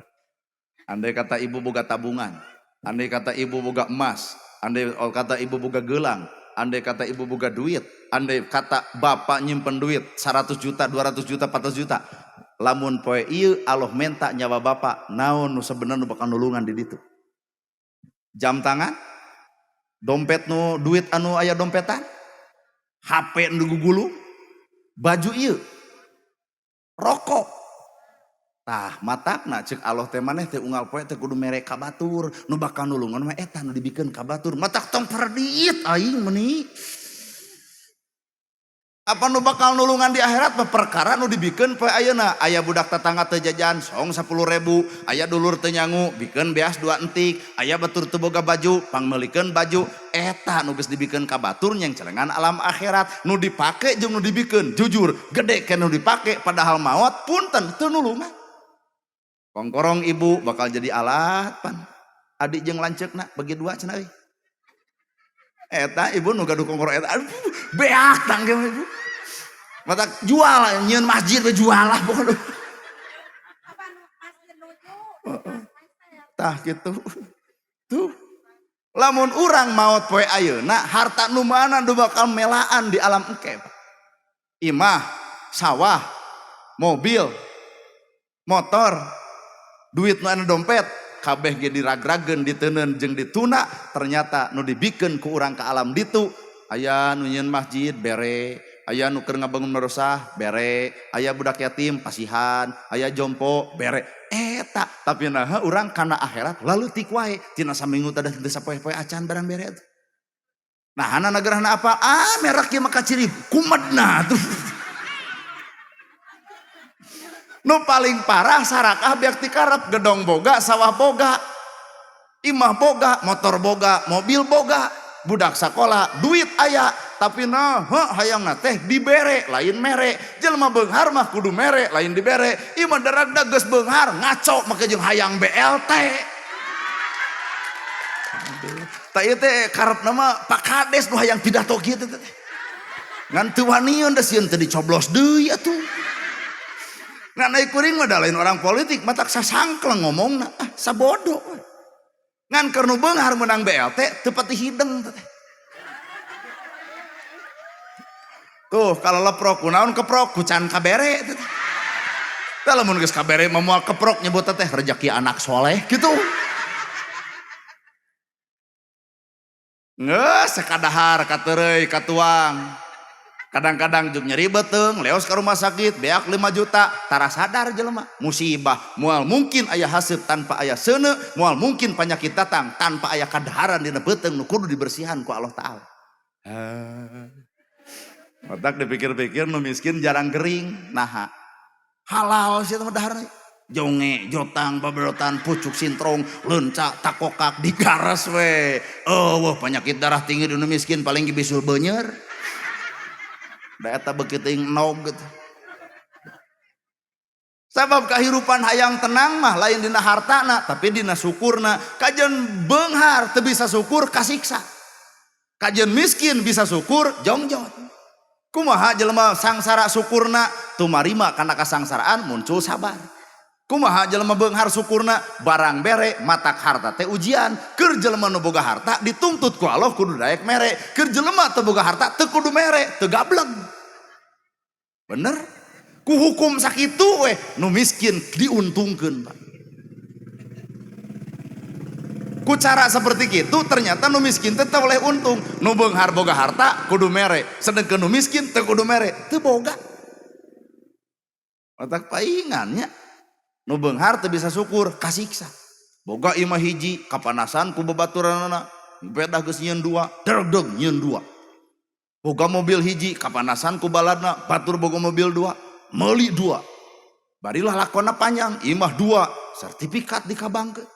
Andai kata ibu boga tabungan, andai kata ibu boga emas, andai kata ibu boga gelang, andai kata ibu boga duit, andai kata bapak nyimpen duit 100 juta, 200 juta, 400 juta. Lamun poe ieu Allah menta nyawa bapak, naon nu sebenarnya nu bakal nulungan di ditu? Jam tangan, dompet nu duit anu aya dompetan, HP nu gugulung, baju ieu, rokok. Tah matakna cek Allah teh maneh teh unggal poe teh kudu mere ka batur, nu bakal nulungan mah eta nu dibikeun ka batur. Matak tong perdit aing meuni. Apa nu bakal nulungan di akhirat mah perkara nu dibikeun poe ayeuna. Aya budak tetangga teu jajan song 10.000, aya dulur teu nyangu bikeun beas 2 entik, aya batur teu boga baju pangmeulikeun baju. Eta nu geus dibikeun ka batur nyeng celengan alam akhirat. Nu dipake jeung nu dibikeun jujur gede ke nu dipake padahal maot punten teu nulungan. Kongkorong ibu bakal jadi alat pan. Adik jeung lanceukna bagi dua cenah euy. Eta ibu nu gaduh kongkorong eta aduh beak tangge ibu. Mata jual nyieun masjid we jual lah pokokna. Tah gitu. Tuh. Lamun urang maot poe ayeuna harta nu mana nu bakal melaan di alam engke. Imah, sawah, mobil, motor, duit nu anu dompet kabeh ge diragrageun diteunkeun jeung dituna ternyata nu dibikeun ku urang ka alam ditu aya nu nyieun masjid bere, aya nu keur ngabangun madrasah bere, aya budak yatim pasihan, aya jompo bere. Eta tapi naha urang kana akhirat laleutik wae tina saminggu teh teu sapoe-poe acan barang bere teh. Nah hana nagerahna apa? Ah merek ieu mah kaciri kumedna tuh. Nu paling parah sarakah biak tikarep gedong boga, sawah boga, imah boga, motor boga, mobil boga, budak sakola, duit aya, tapi nah hayangna teh dibere, lain mere. Jelema beunghar mah kudu mere, lain dibere. Ieu mah daragda geus beunghar, ngaco make jeung hayang BLT. Tah ieu teh karepna mah Pak Kades nu hayang pidato kieu teh. Ngan teu waniun da sieun teu dicoblos deui atuh. Ngan ai kuring mah da lain orang politik, matak sasangkleng ngomongna, ah sabodo. Ngan keur nu beunghar meunang BLT teu pati hideng teh. Tuh kalau leprok kunaon keprok ku can kabere teh. Tah lamun geus kabere mah moal keprok nyebut teh rejeki anak soleh gitu. Geus sakadahar kateureuy katuang. Kadang-kadang jeung nyeri beuteung, leos ka rumah sakit, beak 5 juta, tara sadar jelema. Musibah, moal mungkin aya haseup tanpa aya seuneu, moal mungkin penyakit datang tanpa aya kadaharan dina beuteung nu kudu dibersihan ku Allah Ta'ala. Otak dipikir-pikir nu miskin jarang gering, naha. Halal sih mah daharna. Jonge, jotang, babelotan, pucuk sintrong, leunca, takokak, digaras we. Eueuh penyakit darah tinggi di nu miskin paling bisul beunyer. Da eta beuki teuing nog gitu. Sabab kahirupan hayang tenang mah lain dina hartana tapi dina syukurna. Kajeun beunghar teu bisa syukur kasiksa. Kajeun miskin bisa syukur jongjon. Kumaha jelema sangsara syukurna tumarima kana kasangsaraan muncul sabar. Kumaha jelema beunghar syukurna barang bere matak harta teh ujian. Keur jelema nu boga harta dituntut ku Allah kudu daek mere. Keur jelema teu boga harta teu kudu mere, teu gableng. Bener? Ku hukum sakitu we nu miskin diuntungkeun Pak. Ku cara seperti kitu ternyata nu miskin teh teu oleh untung. Nu beunghar boga harta kudu mere, sedengkeun nu miskin teu kudu mere, teu boga. Otak paingannya. Nu beunghar teu bisa syukur kasiksa. Boga imah hiji kapanasan ku babaturanana, beda geus nyieun dua, derdeg nyieun dua. Boga mobil hiji kapanasan ku baladna, batur boga mobil dua, meuli dua. Barilah lakona panjang, imah dua, sertifikat dikabangkeun.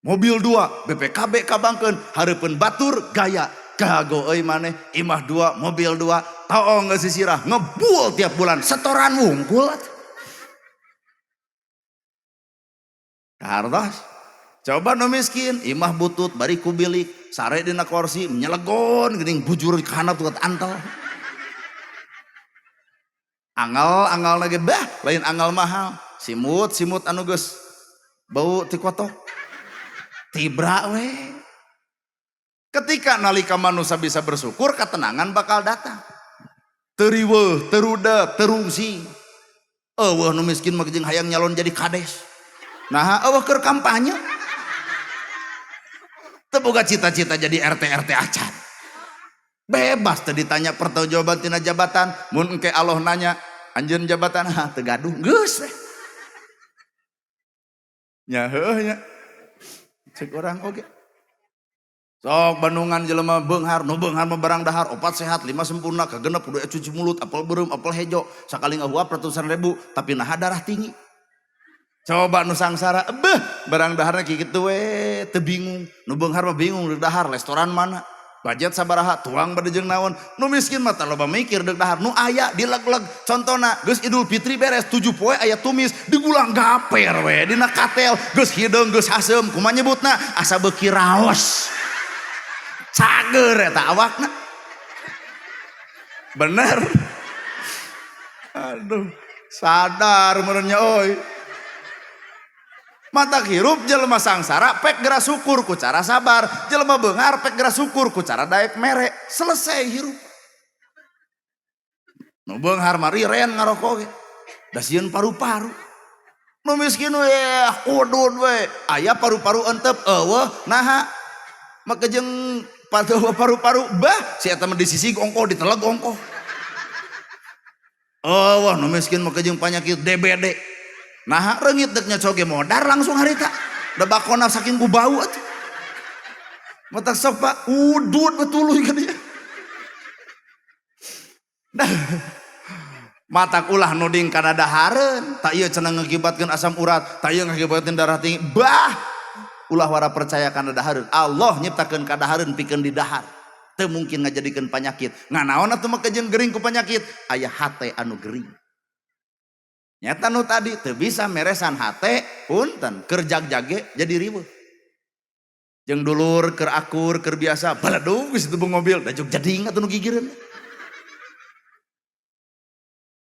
Mobil dua, BPKB kabangkeun, hareupeun batur gaya. Gago euy maneh, imah dua, mobil dua, toong geus sisirah, ngebul tiap bulan, setoran wungkul atuh. Kahartos. Coba nu miskin, imah butut, bari ku bilik, sare dina kursi, menyelegon geuning bujur ka handap tuh antel. Angal-angal lagi bah, lain angal mahal. Simut, simut anu geus bau ti kotok. Tibra we. Ketika nalika manusia bisa bersyukur, ketenangan bakal datang. Teu riweuh, teu rudet, teu rungsing. Eueuh nu miskin mah jeung hayang nyalon jadi kades. Nah, eueuh keur kampanye. Teu boga cita-cita jadi RT RT acan. Bebas teu ditanya pertanggungjawaban tina jabatan, mun engke Allah nanya, anjeun jabatan ha teu gaduh, geus we. Nya heueuh nya. Cek urang oge. Sok bandungan jelema beunghar, nu beunghar mah barang dahar, opat sehat, lima sempurna, kagenep kudu cuci mulut, apel beureum, apel hejo, sakali ngahuap ratusan ribu, tapi naha darah tinggi. Coba nu sangsara, beuh, barang daharna kitu we, teu bingung. Nu beunghar mah bingung deuk dahar, restoran mana? Budget sabaraha, tuang bade jeung naon. Nu miskin mah loba mikir deuk dahar, nu aya dileg-leg. Contona geus Idul Fitri beres 7 poe aya tumis, digulang gaper we dina katel, geus hideung geus haseum, kumaha nyebutna? Asa beuki raos. Cager eta awakna. Bener. Aduh, sadar meureun nya euy. Mata hirup jelema sangsara pek geura syukur ku cara sabar, jelema beunghar pek geura syukur ku cara daek mere, selesai hirup. Nu beunghar mah riren ngarokok ge. Da sieun paru-paru. Nu miskin we udud we, aya paru-paru entep eueuh naha make jeung paru-paru bah si eta mah disisig ongkoh diteleg ongkoh. Eueuh nu miskin make jeung panyakit DBD. Nah, reungit dek nyocoge modar langsung harita. Da bakona saking ku bau atuh. Mata sok Pak, udud betul ka dia. Dah. Matak ulah nuding kana dahareun, tak ieu cenah ngakibatkeun asam urat, tak ieu ngakibatkeun darah tinggi. Bah, ulah wara percaya kana dahareun. Allah nyiptakeun kadahareun pikeun di dahar. Teu mungkin ngajadikeun panyakit. Nganaon atuh make jeung gering ku panyakit? Aya hate anu gering. Nyata nu tadi teu bisa meresan hate punten keur jag-jage jadi riweuh. Jeung dulur keur akur keur biasa baladug geus itu mobil da jog jadi atuh nu gigireun.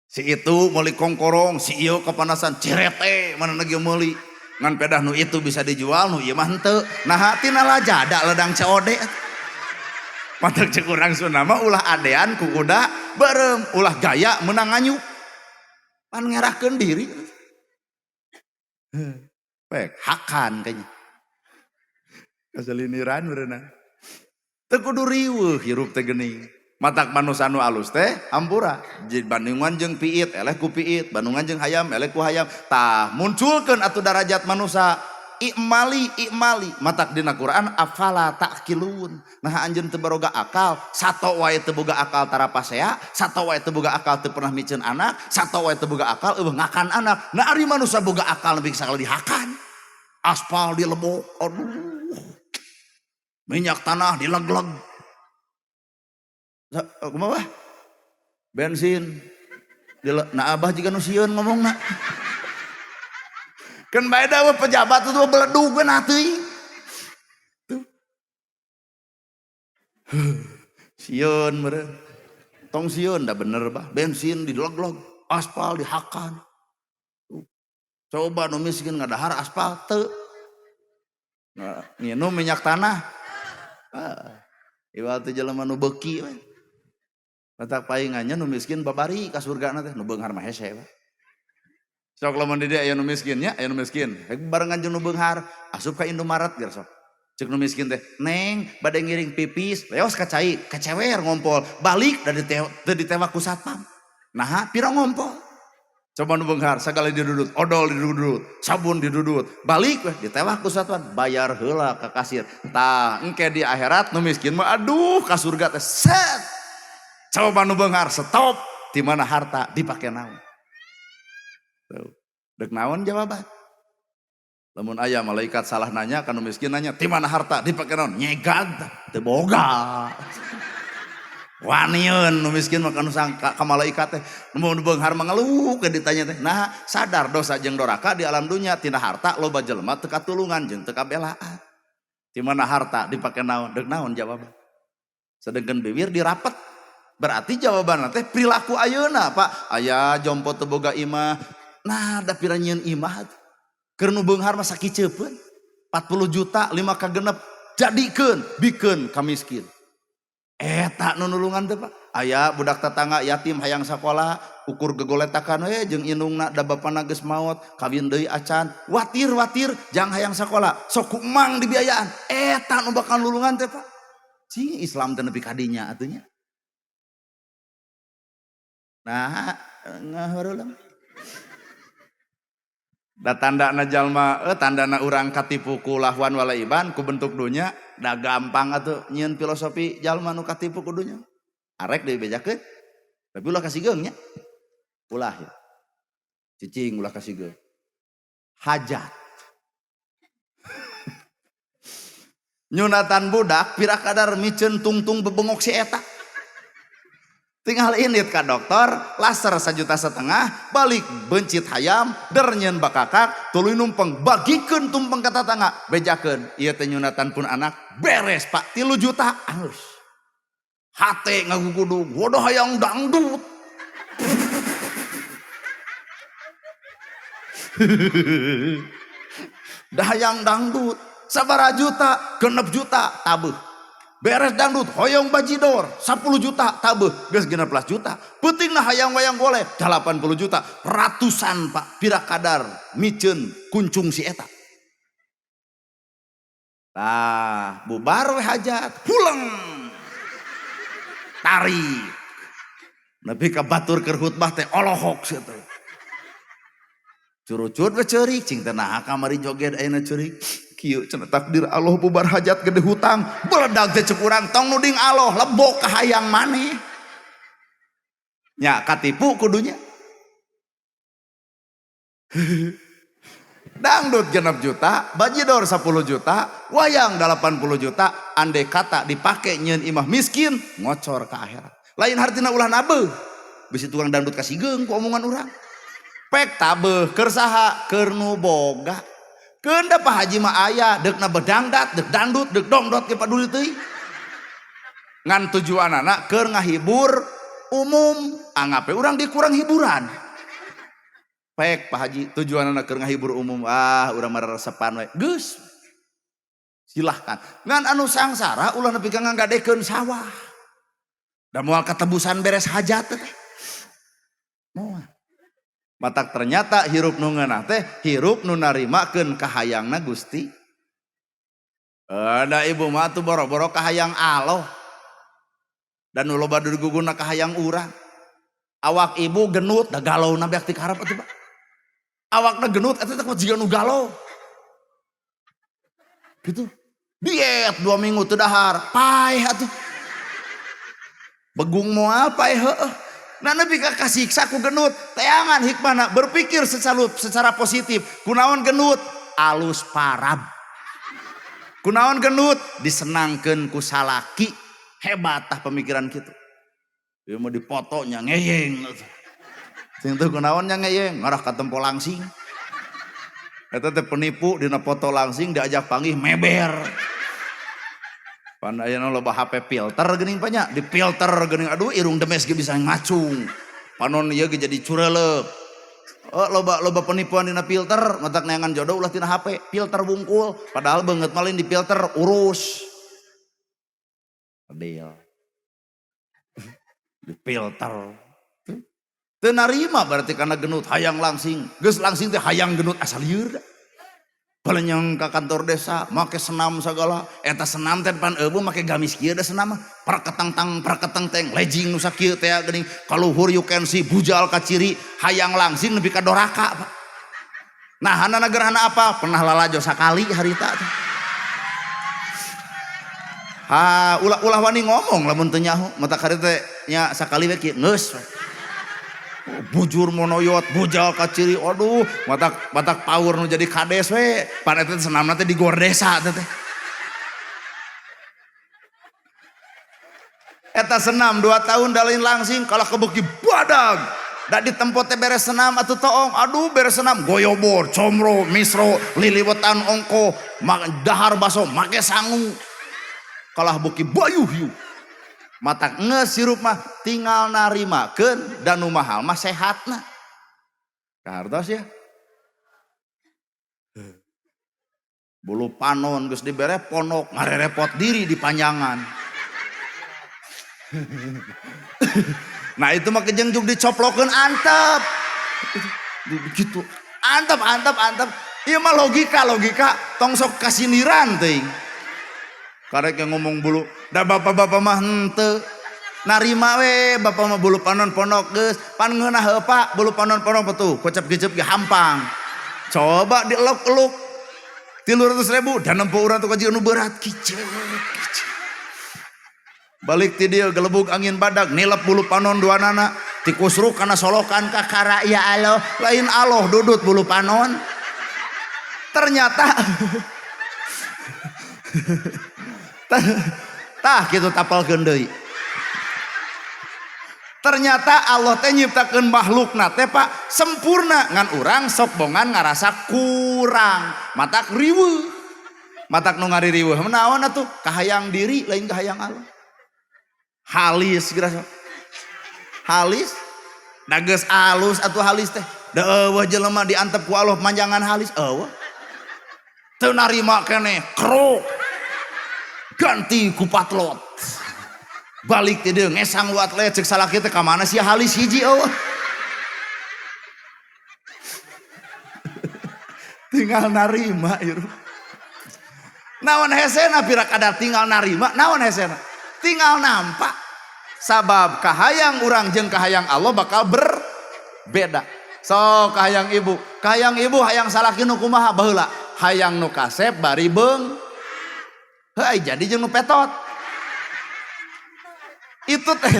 Si itu meuli kongkorong, si ieu kepanasan cerete mana lagi meuli. Ngan pedah nu itu bisa dijual nu ieu mah henteu. Nah tina lajada ledang COD. Matak cek urang Sunda mah ulah adean ku kuda beureum, ulah gaya meunang nganyu. Pan ngerahkeun diri. Pek hakan kayaknya. Kasaliniran berenang. Teu kudu riweuh hirup teh geuning. Matak manusa nu alus teh hampura. Bandungan jeung piit, eleh ku piit, bandungan jeung hayam, eleh ku hayam. Tah munculkeun atuh darajat manusa. I'mali i'mali matak dina Quran afala ta'qilun. Nah anjeun teu baroga akal, sato wae teu boga akal tara pasea, sato wae teu boga akal teu pernah miceun anak, sato wae teu boga akal eueuh ngakan anak. Nah ari manusa boga akal lebih sakali dihakan. Aspal dilebok, aduh. Minyak tanah dileg-leg. Kumaha? Bensin. Nah abah jiga nu sieun ngomongna. Kan bae da pejabat itu beledug we nah teuing. Tuh. Sieun meureun. Tong sieun da bener bah. Bensin dileg-leg, aspal dihakan. Tuh. Coba nu miskin ngadahar aspal teu. Nah, nginum minyak tanah. Ah, iwal teh jelema nu beuki we. Matak paingannya nu miskin babari ka surgana teh, nu beunghar mah hese we. Sok lamun di dieu aya nu miskin nya, aya nu miskin. Rek barengan jeung nu beunghar, asup ka Indomaret geus sok. Cek nu miskin teh, "Neng, bade ngiring pipis." Leos ka cai, kacewer ngompol. Balik da teu ditewak ku satpam. Naha pira ngompol. Coba nu beunghar sagala didudut, odol didudut, sabun didudut. Balik weh ditewak ku satpam, bayar heula ka kasir. Tah, engke di akhirat nu miskin mah aduh ka surga teh set. Coba nu beunghar stop, di mana harta dipake naon. Tuh. Dek naon jawaban? Lamun aya malaikat salah nanya kanu miskin nanya, "Ti mana harta?" Dipake naon? Nyegag teu boga. Wanieun nu miskin mah kanu sangka ka malaikat teh. Nu beunghar mah ngeluh ke ditanya teh. Nah, sadar dosa jeung doraka di alam dunya tina harta loba jelema teu katulungan jeung teu kabelaan. Ti mana harta dipake naon? Dek naon jawaban? Sedengkeun bibir dirapet. Berarti jawaban teh perilaku ayeuna, Pak. Aya jompo teu boga imah. Nah, da pira nyieun imah atuh. Keur nu beunghar mah sakicepeun. 40 juta 5 ka genep jadikeun bikeun ka miskin. Eta nu nulungan teh, Pak. Aya budak tetangga yatim hayang sakola, ukur gegoletakan we jeung indungna da bapana geus maot, kawin deui acan, watir-watir jang hayang sakola, sok ku emang dibiayaan. Eta nu bakal nulungan teh, Pak. Cing Islam teh nepi ka dinya atuh nya. Nah, ngahureuleung. Da tandana jalma, tandana urang katipu ku lahwan walaiban ku bentuk dunya, da gampang atuh nyieun filosofi jalma nu katipu ku dunya. Arek dibejakeun, tapi ulah kasigeung nya. Ulah ya. Cicing ulah kasigeung. Hajat. Nyunatan budak pira kadar miceun tungtung bebengok si eta. Tinggal indit ka dokter, laser 1,5 juta, balik bencit hayam, der nyeun bakakak, tuluy numpeng, bagikeun tumpeng ka tatangga, bejakeun, ieu teh nyunatan pun anak, beres Pak, 3 juta, anggeus. Hate ngagugudug, waduh hayang dangdut. Dah hayang dangdut, sabaraha juta, 6 juta, tabeuh. Beres dangdut, hoyong bajidor, 10 juta, tabeuh, geus 16 juta. Peutingna hayang wayang golek, 80 juta, ratusan Pak, pira kadar miceun kuncung si eta. Tah, bubar we hajat, huleng. Tarik. Nepi ka batur keur khutbah teh olohok sia teh. Curucut we ceurik, cing teh naha kamari joget ayeuna ceurik. Kieu cenah takdir Allah bubar hajat gede hutang, beledag teh cek urang tong nuding Allah, lebok ka hayang maneh. Nya katipu kudunya. Dangdut 6 juta, bajidor 10 juta, wayang 80 juta, andai kata dipake nyieun imah miskin, ngocor ke akhirat. Lain hartina ulah nabeuh. Bisi tukang dangdut kasigeung ku omongan urang. Pek tabeuh keur saha? Keur nu boga. Keun da Pak Haji mah aya, deukna bedangdat, deuk dangdut, deuk dongdot ge paduli teuing. Ngan tujuanana keur ngahibur umum, anggape urang dikurang hiburan. Pek Pak Haji tujuanana keur ngahibur umum, ah urang mah resepan we. Geus. Silahkan. Ngan anu sangsara ulah nepi ka ngagadekeun sawah. Da moal katebusan beres hajat teh. Moal. Matak ternyata hirup nu ngeunah teh hirup nu narimakeun kahayangna Gusti. Da ibu mah tuh boro-boro kahayang Allah. Dan nu loba diguguna kahayang urang. Awak ibu genut da galauna beak ti karep atuh Pak. Awakna genut eta teh jiga nu galau. Gitu. Diet 2 minggu teu dahar, paeh atuh. Begung moal paeh heueuh. Nah nepi ka kasiksa ku genut, teangan hikmahna berpikir secara positif. Kunaon genut? Alus parab. Kunaon genut? Disenangkeun ku salaki. Hebat tah pemikiran kitu. Ieu mah dipotonya ngeyeng. Sing teu kunaon nya ngeyeng, ngarah ka tempo langsing. Eta teh penipu dina foto langsing diajak panggih meber. Pan ayeuna loba HP filter geuning banyak, di filter geuning aduh irung demes ge bisa ngacung. Panon ieu ge jadi cureleup. Oh, loba penipuan dina filter, matak neangan jodoh ulah tina HP, filter bungkul, padahal beungeut mah lain di filter urus. Deal. Di filter. Teu narima berarti karena genut hayang langsing. Geus langsing teh hayang genut asal lieur da. Palenyang ka kantor desa make senam segala, eta senam teh pan eueuh make gamis kieu da senam mah. Perketang-tang perketang-teng legging nu sakieu teh geuning kaluhur you can see bujal ka ciri hayang langsing nepi ka doraka Pak. Nah, hanana gerhana apa? Pernah lalajo sakali harita teh. Ha, ulah wani ngomong lamun teu nyaho, mata harita teh nya sakali we kieu geus. Bujur monoyot, bujal kaciri, aduh, matak matak power nu jadi kades we. Pan eta senamna teh di gor desa teh. Eta senam 2 tahun dalin langsing kalah kebeki badag. Da di tempo teh beres senam atuh toong, aduh beres senam goyobor, comro, misro, liliwetan ongko, dahar baso make sangu. Kalah beuki bayuh yuk. Matak geus sirup mah tinggal narimakeun dan nu mahal mah sehatna. Kahartos ya. Bulu panon geus dibere ponok ngarerepot diri di panjangan. Nah itu mah kejeng juk dicoplokeun antep. Begitu. Antep antep antep. Ieu mah logika logika tong sok kasindiran teuing. Karek yang ngomong bulu, da bapak-bapak mah henteu. Narima we bapak mah bulu panon ponok geus, pan ngeunah heuh Pak, bulu panon ponok tuh, kocap-kicep ge hampang. Coba dieluk-eluk. 300.000 dan nempo urang tuh kaji anu berat kicep kicep. Balik ti dieu gelebug angin badag nilep bulu panon dua nana, tikusruk kana solokan ka kara ya Allah, lain Allah dudut bulu panon. Ternyata tah kitu tapalkeun deui. Ternyata Allah teh nyiptakeun makhlukna teh Pak sempurna, ngan urang sok bongan ngarasa kurang, matak riweuh. Matak nu ngaririweuh naon atuh? Kahayang diri lain kahayang Allah. Halis geura sok. Halis da geus alus atuh halis teh. Da eueuh jelema diantep ku Allah manjangan halis eueuh. Teu narima keneh krok. Ganti ku patlot. Balik ti dieu ngesang lu atlet cek salaki teh ka mana sia halis hiji eueuh. Tinggal narima ieu. Naon hesena pira kadar tinggal narima, naon hesena? Tinggal nampak. Sabab kahayang urang jeung kahayang Allah bakal berbeda. So kahayang ibu hayang salaki nu kumaha baheula? Hayang nu kasep bari beung. Heuh jadi jeung nu petot. Itu teh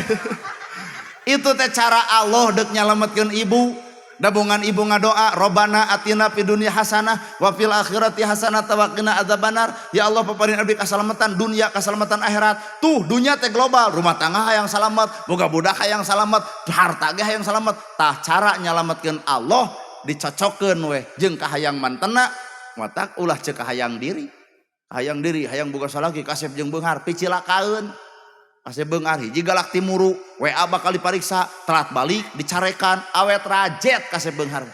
itu teh cara Allah deuk nyalametkeun ibu. Dabongan ibu ngadoa Robbana atina fid dunya hasanah wa fil akhirati hasanah wa qina adzabannar. Ya Allah paparin abdi kasalamatan dunia kasalamatan akhirat. Tuh dunia teh global, rumah tangga hayang salamet, boga budak hayang salamet, harta ge hayang salamet. Tah cara nyalametkeun Allah dicocokkeun weh jeung kahayang mantena, matak ulah ceuk kahayang diri. Hayang diri, hayang boga salaki kasep jeung beunghar picilakaeun. Kasep beunghar hiji galak timuru, WA bakal dipariksa, telat balik dicarekan, awet rajet kasep beunghar.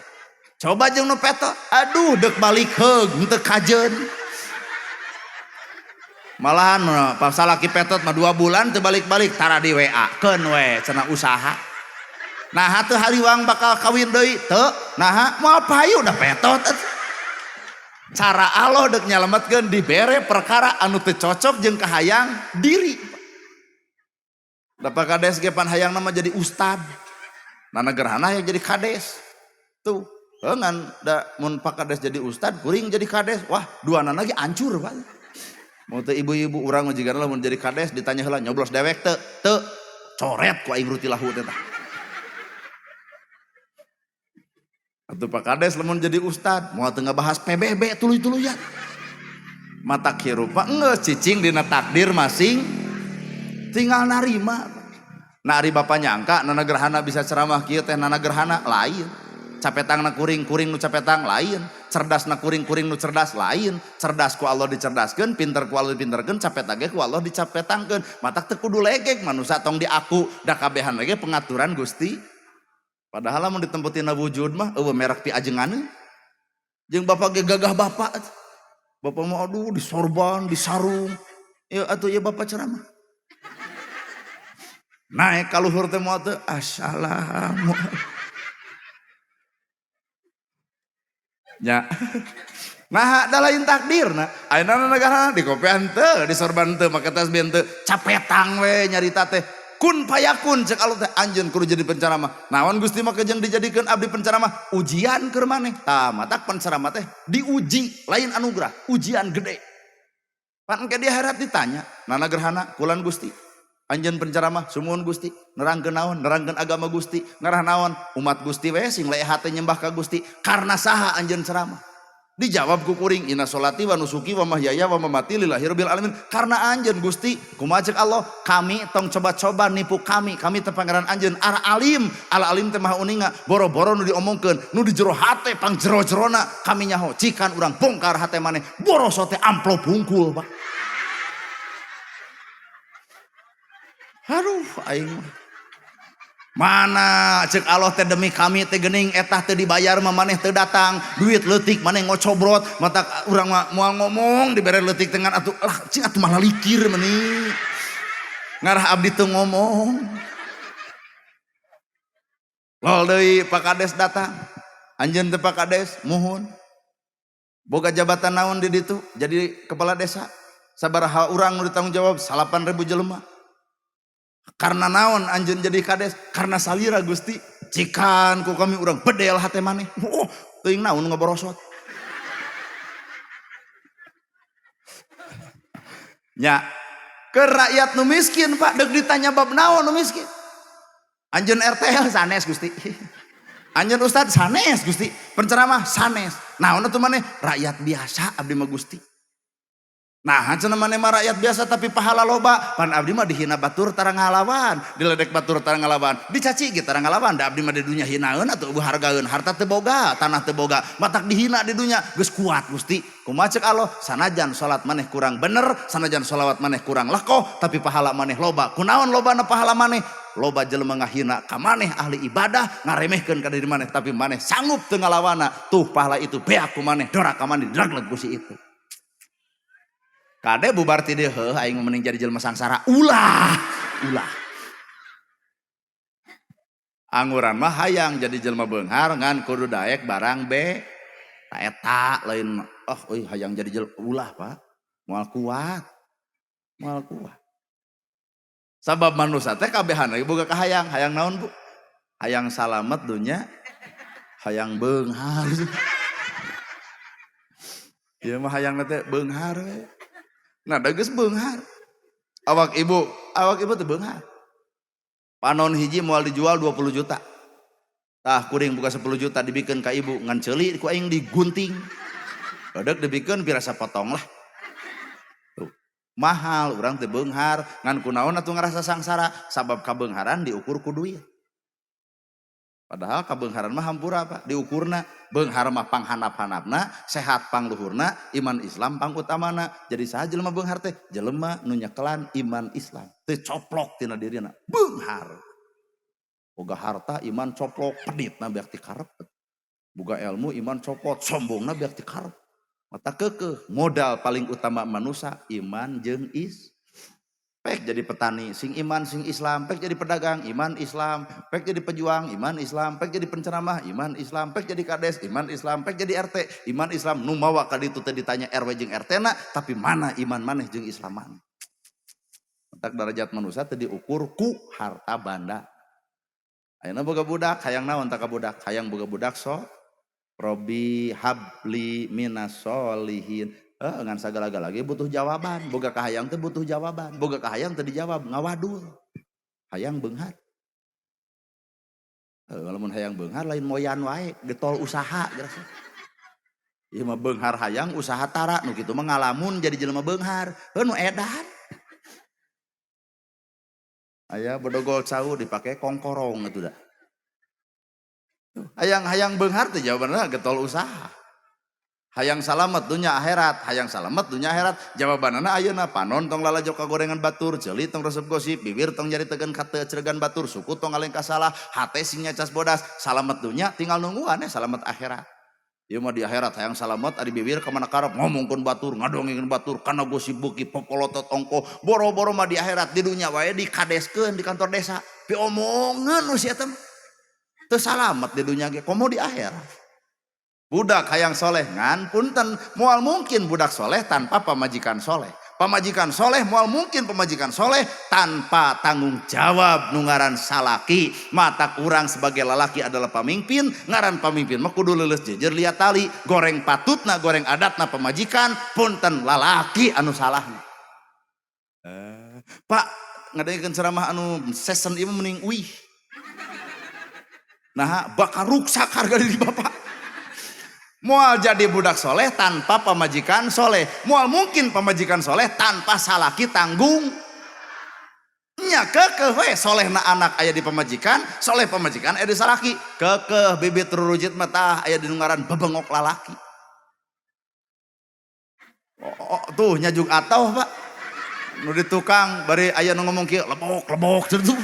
Coba jeung nu peto, aduh deuk balik heug henteu kajeun. Malahan pas salaki petot mah 2 bulan teu balik-balik tara di WA keun we cenah usaha. Nah teu hariwang bakal kawin deui teu, naha moal payu da petot. Cara Allah deuk nyalametkeun dibere perkara anu teu cocok jeung kahayang diri. Da Pak Kades ge pan hayang nama jadi ustad. Nana gerhana hayang jadi kades. Tuh, ngan da mun Pak Kades jadi ustad, kuring jadi kades. Wah, dua nana ge hancur Pak. Mau teu ibu-ibu urang mah jigana lamun jadi kades ditanya heula nyoblos dewek teu? Teu. Coret ku aing rutilahu teh tah. Atuh Pak Kades lamun jadi ustad, moal teu ngabahas PBB tuluy-tuluyan. Mata hirup mah geus cicing dina takdir masing tinggal narima. Nah ari bapak nyangka nana gerhana bisa ceramah kieu teh nana gerhana lain. Capetangna kuring kuring nu capetang lain, cerdasna kuring kuring nu cerdas lain. Cerdas ku Allah dicerdaskeun, pinter ku Allah dipinterkeun, capetang ge ku Allah dicapetangkeun. Matak teu kudu legek manusa tong diaku da kabehan lege pengaturan Gusti. Padahal lamun ditemputina wujud mah eueuh merek piajenganeun. Jeung bapak ge gagah bapak. Bapak mah aduh disorban, disarung. Ya atuh ieu bapak ceramah. Naik ka luhur teh moal teu assalamu. Nya. Nah, da lain takdirna. Ayeuna negara dikopean teu, disorban teu, make tasbih teu, capetang we nyarita teh. Kun payakun cek Allah teh anjeun kudu jadi penceramah. Naon Gusti mah jeung dijadikeun abdi penceramah? Ujian keur maneh. Tah matak penceramah teh diuji, lain anugerah, ujian gede. Pan engke di akhirat ditanya, nana gerhana kulan Gusti. Anjeun penceramah sumuhun Gusti, nerangkeun naon? Nerangkeun agama Gusti, ngarah naon? Umat Gusti we sing leeh hate nyembah ka Gusti. Karena saha anjeun ceramah? Dijawab ku kuring, inna sholati wa nusuki wa mahyaya wa mamati lillahi rabbil alamin. Karena anjeun Gusti, kumaha cek Allah? Kami tong coba-coba nipu kami, kami teh pangeran anjeun ar alim, al alim teh maha uninga, boro-boro nu diomongkeun, nu di jero hate pang jero-jerona kami nyaho, cikan urang bongkar hate maneh, boroso teh amplop hungkul, Pak. Aduh aing mah. Mana cek Allah teh demi kami teh geuning etah teh dibayar mah maneh teu datang, duit leutik maneh ngocobrot, mata urang mah moal ngomong dibere leutik teh ngan atuh lah cing atuh malah likir meuni. Ngarah abdi teu ngomong. Lol deui Pak Kades datang. Anjeun teh Pak Kades muhun. Boga jabatan naon di ditu jadi kepala desa. Sabaraha urang nu ditanggung jawab 8.000 jelema. Karena naon anjeun jadi kades? Karena salira Gusti. Cikan ku kami urang bedel hate maneh. Oh, teuing naon ngaborosot. Nya, ke rakyat nu miskin Pak, deuk ditanya bab naon nu miskin. Anjeun RTL sanes Gusti. Anjeun ustad sanes Gusti. Penceramah sanes. Naon atuh maneh? Rakyat biasa abdi mah Gusti. Nah, cenah maneh mah rakyat biasa tapi pahala loba. Pan abdi mah dihina batur tara ngalawan, diledek batur tara ngalawan, dicaci ge tara ngalawan. Da abdi mah di dunya hinaeun atuh eueuh hargaeun, harta teu boga, tanah teu boga, matak dihina di dunya geus kuat Gusti. Kumaha ceuk Allah? Sanajan salat maneh kurang bener, sanajan sholawat maneh kurang lekoh, tapi pahala maneh loba. Kunaon lobana pahala maneh? Loba jelema ngahina ka maneh ahli ibadah, ngaremehkeun ka diri maneh, tapi maneh sanggup teu ngalawana. Tuh pahala itu beak ku maneh, doraka maneh didragleg ku si itu. Kade bubar ti dieu heuh aing mending jadi jelema sangsara. Ulah, ulah. Anguran mah hayang jadi jelema beunghar ngan kudu daek barang be. Ta eta lain oh euy hayang jadi jelema ulah Pak. Moal kuat. Moal kuat. Sabab manusia teh kabehan lagi boga kahayang, hayang naon Bu? Hayang salamet dunya, hayang beunghar. Ieu mah hayangna teh beunghar we. Nah, da geus beunghar. Awak ibu teh beunghar. Panon hiji moal dijual 20 juta. Tah kuring buka 10 juta dibikeun ka ibu ngan ceuli ku aing digunting. Badak dibikeun pirasa potong lah. Tuh. Mahal urang teh beunghar ngan kunaon atuh ngarasa sangsara sabab kabeungharan diukur ku duit. Padahal kabeungharan mah hampura Pak, diukurna beunghar mah panghanap-hanapna, sehat pangluhurna, iman Islam pangutamana. Jadi saha jelema beunghar teh? Jelema nu nyekelan iman Islam. Teu coplok tina dirina, beunghar. Boga harta iman coplok, peditna beak ti karep. Boga ilmu iman copot, sombongna beak ti karep. Mata keukeuh, modal paling utama manusia iman jeung is. Pek jadi petani, sing iman, sing Islam, pek jadi pedagang, iman Islam, pek jadi pejuang, iman Islam, pek jadi penceramah, iman Islam, pek jadi kades, iman Islam, pek jadi RT, iman Islam. Nu mawa ka ditu teh ditanya RW jeung RT na, tapi mana iman maneh jeung Islam maneh. Entak derajat manusia teh diukur ku harta banda. Ayeuna boga budak, hayang naon tah ka budak? Hayang boga budak so Robi habli minas solihin. Ngan sagala-gala ge butuh jawaban, boga kahayang teh butuh jawaban, boga kahayang teh dijawab ngawadul. Hayang beunghar. Lamun hayang beunghar lain moyan wae, getol usaha geus. Ieu mah beunghar hayang usaha tara nu kitu mah ngalamun jadi jelema beunghar. Heuh nu edan. Aya bedogol cau dipake kongkorong atuh da. Hayang-hayang beunghar teh jawabanna getol usaha. Hayang salamet dunya akhirat, hayang salamet dunya akhirat. Jawabanana ayeuna panon tong lalajo ka gorengan batur, ceuli tong resep gosip, bibir tong jadi tegen ka teu ceregan batur, suku tong ngalengkah salah, hate sing nyacas bodas. Salamet dunya tinggal nungguan ya salamet akhirat. Ieu mah di akhirat hayang salamet ari bibir ka mana karep ngomongkeun batur, ngadongengkeun batur, kana gosip beuki popolotot ongko, boro-boro mah di akhirat di dunya wae dikadeskeun di kantor desa. Piomongeun nu si eta mah. Teu salamet di dunya ge komo di akhirat. Budak hayang soleh ngan punten moal mungkin budak soleh tanpa pamajikan soleh. Pamajikan soleh moal mungkin pamajikan soleh tanpa tanggung jawab nu ngaran salaki. Mata kurang sebagai lalaki adalah pamimpin, ngaran pamimpin mah kudu leuleus jejer liat tali, goreng patutna goreng adatna pamajikan, punten lalaki anu salahna. Pak Ngadengekeun ceramah anu sesen ieu mending uih. Nah, bakal ruksak harga diri bapak. Moal jadi budak soleh tanpa pamajikan soleh. Moal mungkin pamajikan soleh tanpa salaki tanggung. Nya kekeh we solehna anak aya di pamajikan, soleh pamajikan aya di salaki. Kekeh bibit rurujit mah tah aya di nu ngaran bebengok lalaki. Oh, oh, tuh nyajuk atau Pak. Nu di tukang bari aya nu ngomong kieu lebok lebok tuh.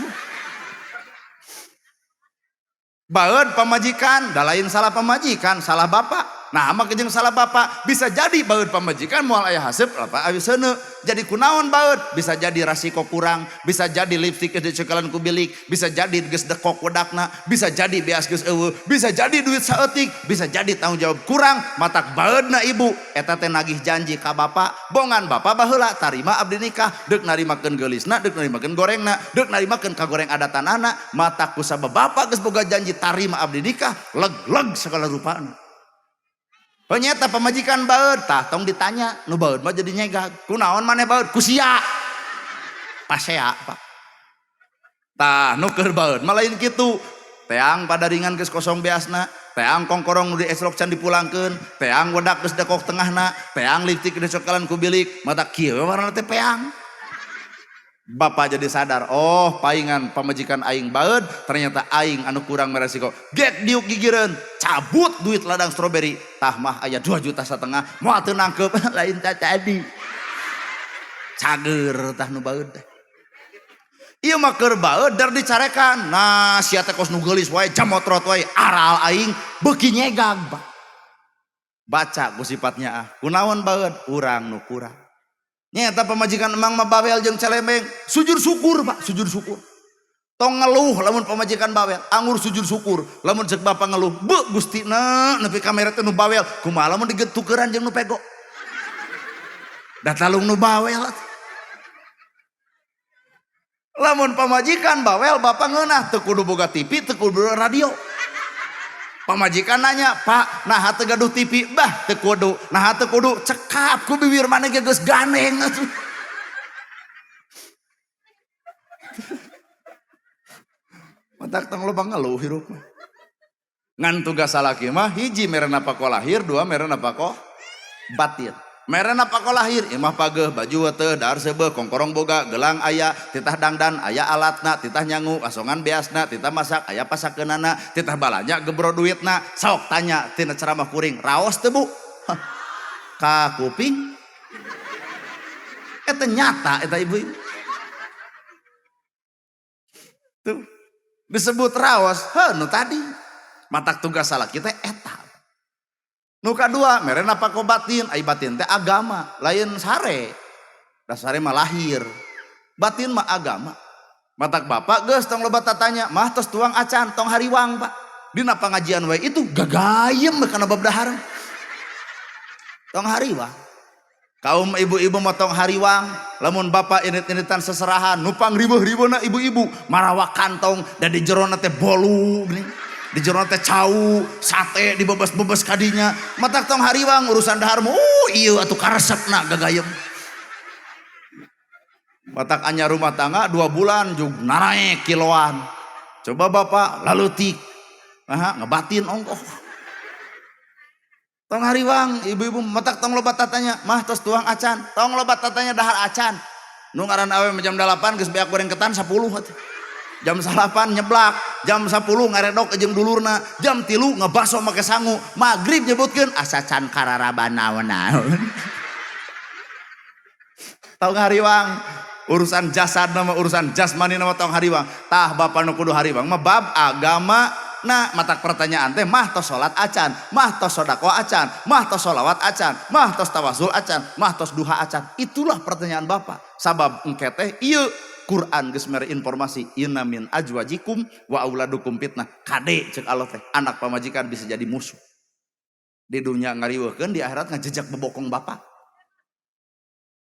Baeud pamajikan, da lain salah pamajikan, salah bapak. Nah, maka jeung salah bapak bisa jadi baeud pamajikan moal aya haseup apa aya seuneu. Jadi kunaon baeud? Bisa jadi rasiko kurang, bisa jadi lipstik geus dicekalan ku bilik, bisa jadi geus dekok wedakna, bisa jadi beas geus eueuh, bisa jadi duit saeutik, bisa jadi tanggung jawab kurang, matak baeudna ibu eta teh nagih janji ka bapak, bongan bapak baheula tarima abdi nikah, deuk narimakeun geulisna, deuk narimakeun gorengna, deuk narimakeun kagoreng adatanana, matak ku sabab bapak geus boga janji tarima abdi nikah, leg-leg segala rupana. Ternyata pamajikan baeud, tah tong ditanya, nu baeud mah jadi nyegag. Kunaon maneh baeud? Ku sia. Pasea, Pak. Tah nu keur baeud mah lain kitu. Teang padaringan geus kosong beasna, teang kongkorong nu dieslok can dipulangkeun, teang wedak geus dekok tengahna, teang lipstik dicokelan ku bilik, mata kieu warna teh peang. Bapak jadi sadar, oh paingan pamajikan aing baeud, ternyata aing anu kurang meresiko. Gek diuk gigireun, cabut duit ladang stroberi, tah mah aya 2,5 juta, moal teu nangkep lain tadi. Cager tah nu baeud teh. Ieu mah keur baeud dar dicarekan. Nah, sia teh kos nu geulis wae, jamotrot wae, aral aing beuki nyegag, Pak. Baca ku sifatnya ah. Kunaon baeud? Urang nu kurang. Nyata pamajikan emang mah bawel jeung celembeng, sujud syukur Pak, sujud syukur. Tong ngeluh lamun pamajikan bawel, anggur sujud syukur. Lamun cek bapak ngeluh, be gustina nepi kamera teh nu bawel, kumaha lamun digetukeran jeung nu pego. Da talung nu bawel. Lamun pamajikan bawel, bapak ngeunah teu kudu boga TV, teu kudu radio. Pamajikan nanya, "Pak, nah teu gaduh TV?" Bah, teu kudu. Nah teu kudu cekap ku bibir maneh ge geus ganeng atuh. Matak tong loba ngeluh hirup mah. Ngan tugas salaki mah hiji mere napako lahir, dua mere napako batin. Mere napako lahir, imah pageuh, baju teu, dahar seubeuh, kongkorong boga, gelang aya, titah dangdan aya alatna, titah nyangu, asongan beasna, titah masak aya pasakeunana, titah balanja gebro duitna. Sok tanya tina ceramah kuring, raos teu Bu? Ka kuping. Eta nyata eta ibu-ibu. Tuh disebut raos, heuh nu tadi. Matak tugas salah kita eta. Nu kadua mere napako batin, ai batin teh agama, lain sare. Da sare mah lahir. Batin mah agama. Matak bapak geus tong loba tatanya, mah tos tuang acan tong hariwang, Pak. Dina pangajian wae itu gagayem kana bab dahar. Tong hariwang. Kaum ibu-ibu mah tong hariwang, lamun bapak init-initan seserahan, nupang ribuh-ribuhna ibu-ibu, marawa kantong dan di jerona teh bolu geuning. Di jerona teh cau, sate dibebas-bebas kadinya. Matak tong hariwang urusan dahar mah, ieu atuh karesepna gagayem. Matak anyar rumah tangga 2 bulan jug naraek kiloan. Coba bapak lalutik. Aha, ngebatin ongkoh. Tong hariwang ibu-ibu matak tong loba tatanya, mah tos tuang acan, tong loba tatanya dahar acan. Nu ngaran awe jam 8 geus beak goreng ketan 10 atuh. Jam 9 nyeblak, jam 10 ngaredok jeung dulurna, jam 3 ngebaso make sangu, magrib nyebutkeun asa can kararaban naon-naon. Tong hariwang urusan jasad nama urusan jasmani nama tong hariwang. Tah bapak nu kudu hariwang mah bab agama. Nah, matak pertanyaan teh mah tos salat acan, mah tos sedekah acan, mah tos sholawat acan, mah tos tawasul acan, mah tos duha acan. Itulah pertanyaan bapak. Sabab engke teh ieu Quran geus mere informasi inna min azwajikum wa auladukum fitnah. Kade cek Allah teh, anak pamajikan bisa jadi musuh. Di dunia ngariweuhkeun, di akhirat ngajejak bebokong bapak.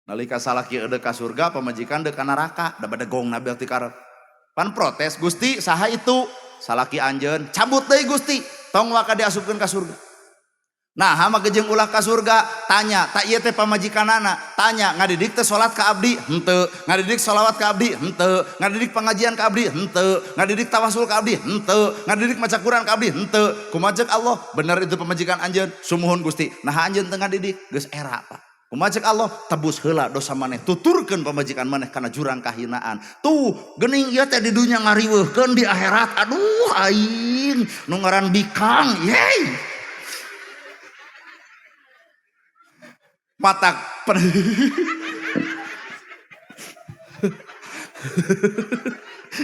Nalika salaki deuk ka surga, pamajikan deuk ka neraka, da badegong nabi ti karep. Pan protes Gusti, saha itu? Salaki anjeun, cabut deui Gusti, tong waka diasupkeun ka surga. Nah, hama gejeng ulah ka surga, tanya, tak ieu teh pamajikanana, tanya, ngadidik teh salat ka abdi, henteu, ngadidik sholawat ka abdi, henteu, ngadidik pengajian ka abdi, henteu, ngadidik tawasul ka abdi, henteu, ngadidik maca Quran ka abdi, henteu. Kumaha ceuk Allah, bener itu pamajikan anjeun, sumuhun Gusti. Nah anjeun teu ngadidik, geus era Pak. Kumaha ceuk Allah, tebus heula dosa maneh, tuturkeun pamajikan maneh kana jurang kahinaan. Tuh, geuning ieu teh di dunya ngariweuhkeun di akhirat, aduh aing nu ngaran bikang, yeay. Matak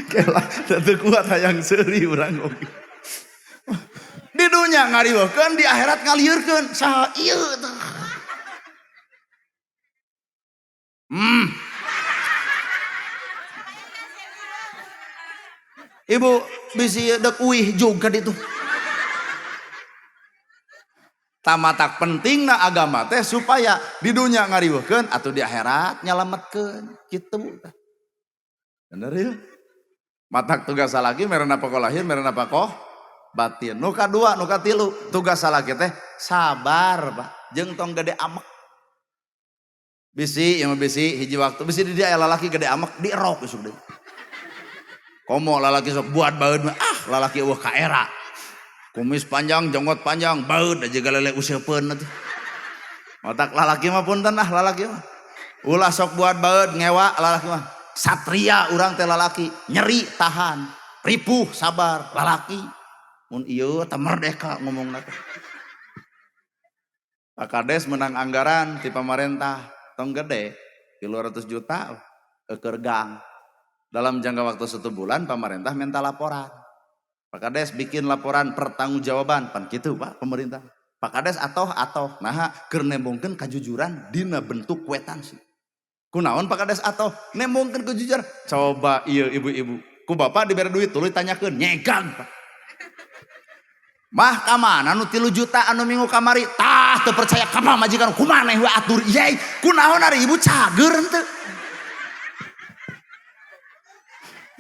kela teu kuat hayang seuri urang oge. Di dunya ngariweuhkeun, di akhirat ngalieurkeun. Saha ieu teh? Ibu bisi deuk uih juga ditu. Tamatak pentingna agama teh supaya di dunya ngariweuhkeun atau di akhirat nyalametkeun kitu. Bener ya? Matak tugas salaki merena pokok lahir merena pakoh batin. Nu kadua nu katilu tugas salaki teh sabar Pak, jeung tong gede amek. Bisi ieu mah bisi hiji waktu bisi di dia lalaki gede amek dierok isuk deui. Komo lalaki sok buat baeud mah ah lalaki eueuh ka era. Kumis panjang, jenggot panjang, baeud aja galele useupeun atuh. Otak lalaki mah punten ah lalaki mah. Ulah sok buat baeud ngewa lalaki mah. Satria urang teh lalaki, nyeri tahan, ripuh sabar lalaki. Mun ieu teh merdeka ngomongna teh. Pak Kades menang anggaran ti pamarentah, tong gede, 300 juta keur gang. Dalam jangka waktu 1 bulan pamarentah minta laporan. Pak Kades bikin laporan pertanggungjawaban, pan kitu Pak pemerintah. Pak Kades atoh naha keur nembongkeun kajujuran dina bentuk kwetansi. Kunaon Pak Kades atoh nembongkeun kejujuran? Coba ieu ibu-ibu, ku bapak dibere duit tuluy tanyakeun nyegang Pak. Mah ka mana nu 3 juta anu minggu kamari? Tah teu percaya ka pamajikan kumaneh we atur yey. Kunaon ari ibu cager henteu?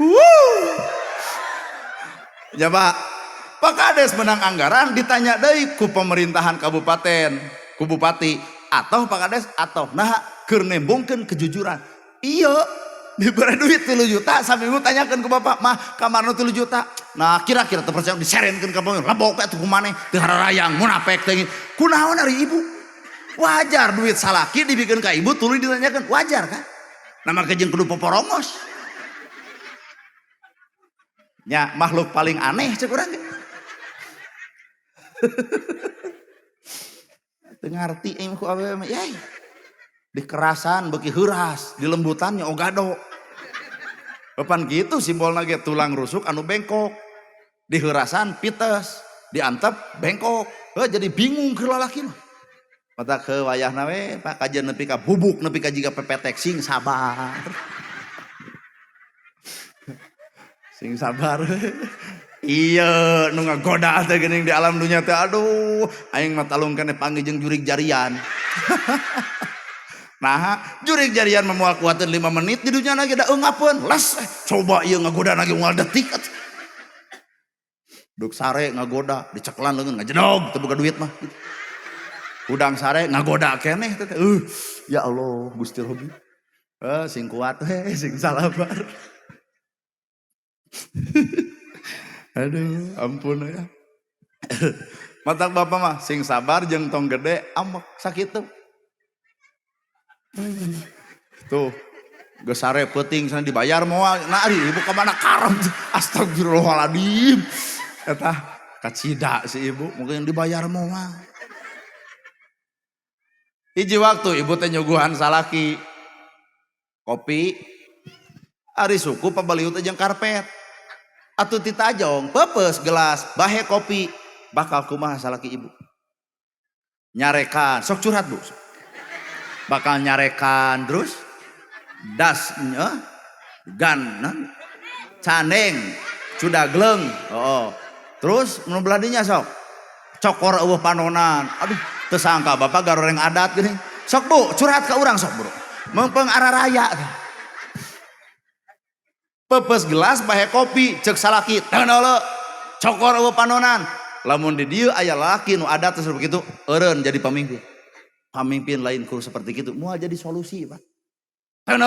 Wuh. Ya Pak, Pak Kades menang anggaran ditanya deui ku pemerintahan kabupaten, ku bupati atau Pak Kades atau nah keur nembongkeun kejujuran. Iya, diberi duit 3 juta saminggu tanyakeun ku bapak, mah kamarna 3 juta. Nah, kira-kira teu percaya diserenkeun ka bapak, lebok atuh ku maneh teu hararayang munafik teh. Kunaon ari ibu? Wajar duit salaki dibikeun ka ibu tuluy ditanyakeun, wajar kan? Nah make jeung kudu poporongos. Nya makhluk paling aneh cek urang ge. Teu ngarti aing ku awewe mah yai. Dikerasan beuki heuras, dilembutan nya ogado. Papan kitu simbolna ge tulang rusuk anu bengkok. Diheurasan pites, diantep bengkok. Heuh jadi bingung keur lalaki mah. Mata ke wayahna we Pak kajian nepi ka bubuk nepi ka jiga pepetek sing sabar. Sing sabar. Iya, nu ngagoda teh geuning di alam dunia teh aduh, aing mah talung keneh panggih jeung jurig jarian. Nah, jurig jarian mah moal kuateun 5 menit di dunya lagi da eungapeun. Les, coba ieu ngagoda lagi moal detik atuh. Duk sare ngagoda, diceklan leungeun ngajedog teu boga duit mah. Udang sare ngagoda keneh teh. Ya Allah, Gusti Robbi. Sing kuat we, sing sabar. Aduh, ampun ya. Matak bapak mah sing sabar jeung tong gede amek sakitu. Tuh, geus sare peuting sana dibayar moal. Nah, ari ibu ka mana karep. Astagfirullahaladzim. Eta kacida si ibu mungkin dibayar moal. Hiji waktu ibu teh nyuguhan salaki kopi. Ari suku pabaliut teh jeung karpet. Atuh titajong peupeus gelas bahe kopi bakal kumaha salaki ibu. Nyarekan, sok curhat Bu. Bakal nyarekan terus das gan caneng cudagleng oh. Terus nu belah dinya sok cokor eueuh panonan. Aduh, teu sangka bapak garoreng adat geuning. Sok Bu, curhat ka urang sok Bro. Meungpeung araraya. Pepes gelas bahe kopi cek salaki teu cokor eueuh panonan. Lamun di dieu aya lalaki nu adat seperti itu, eureun jadi pamimpin. Pamimpin lain kudu seperti itu, moal jadi solusi, Pak. Teu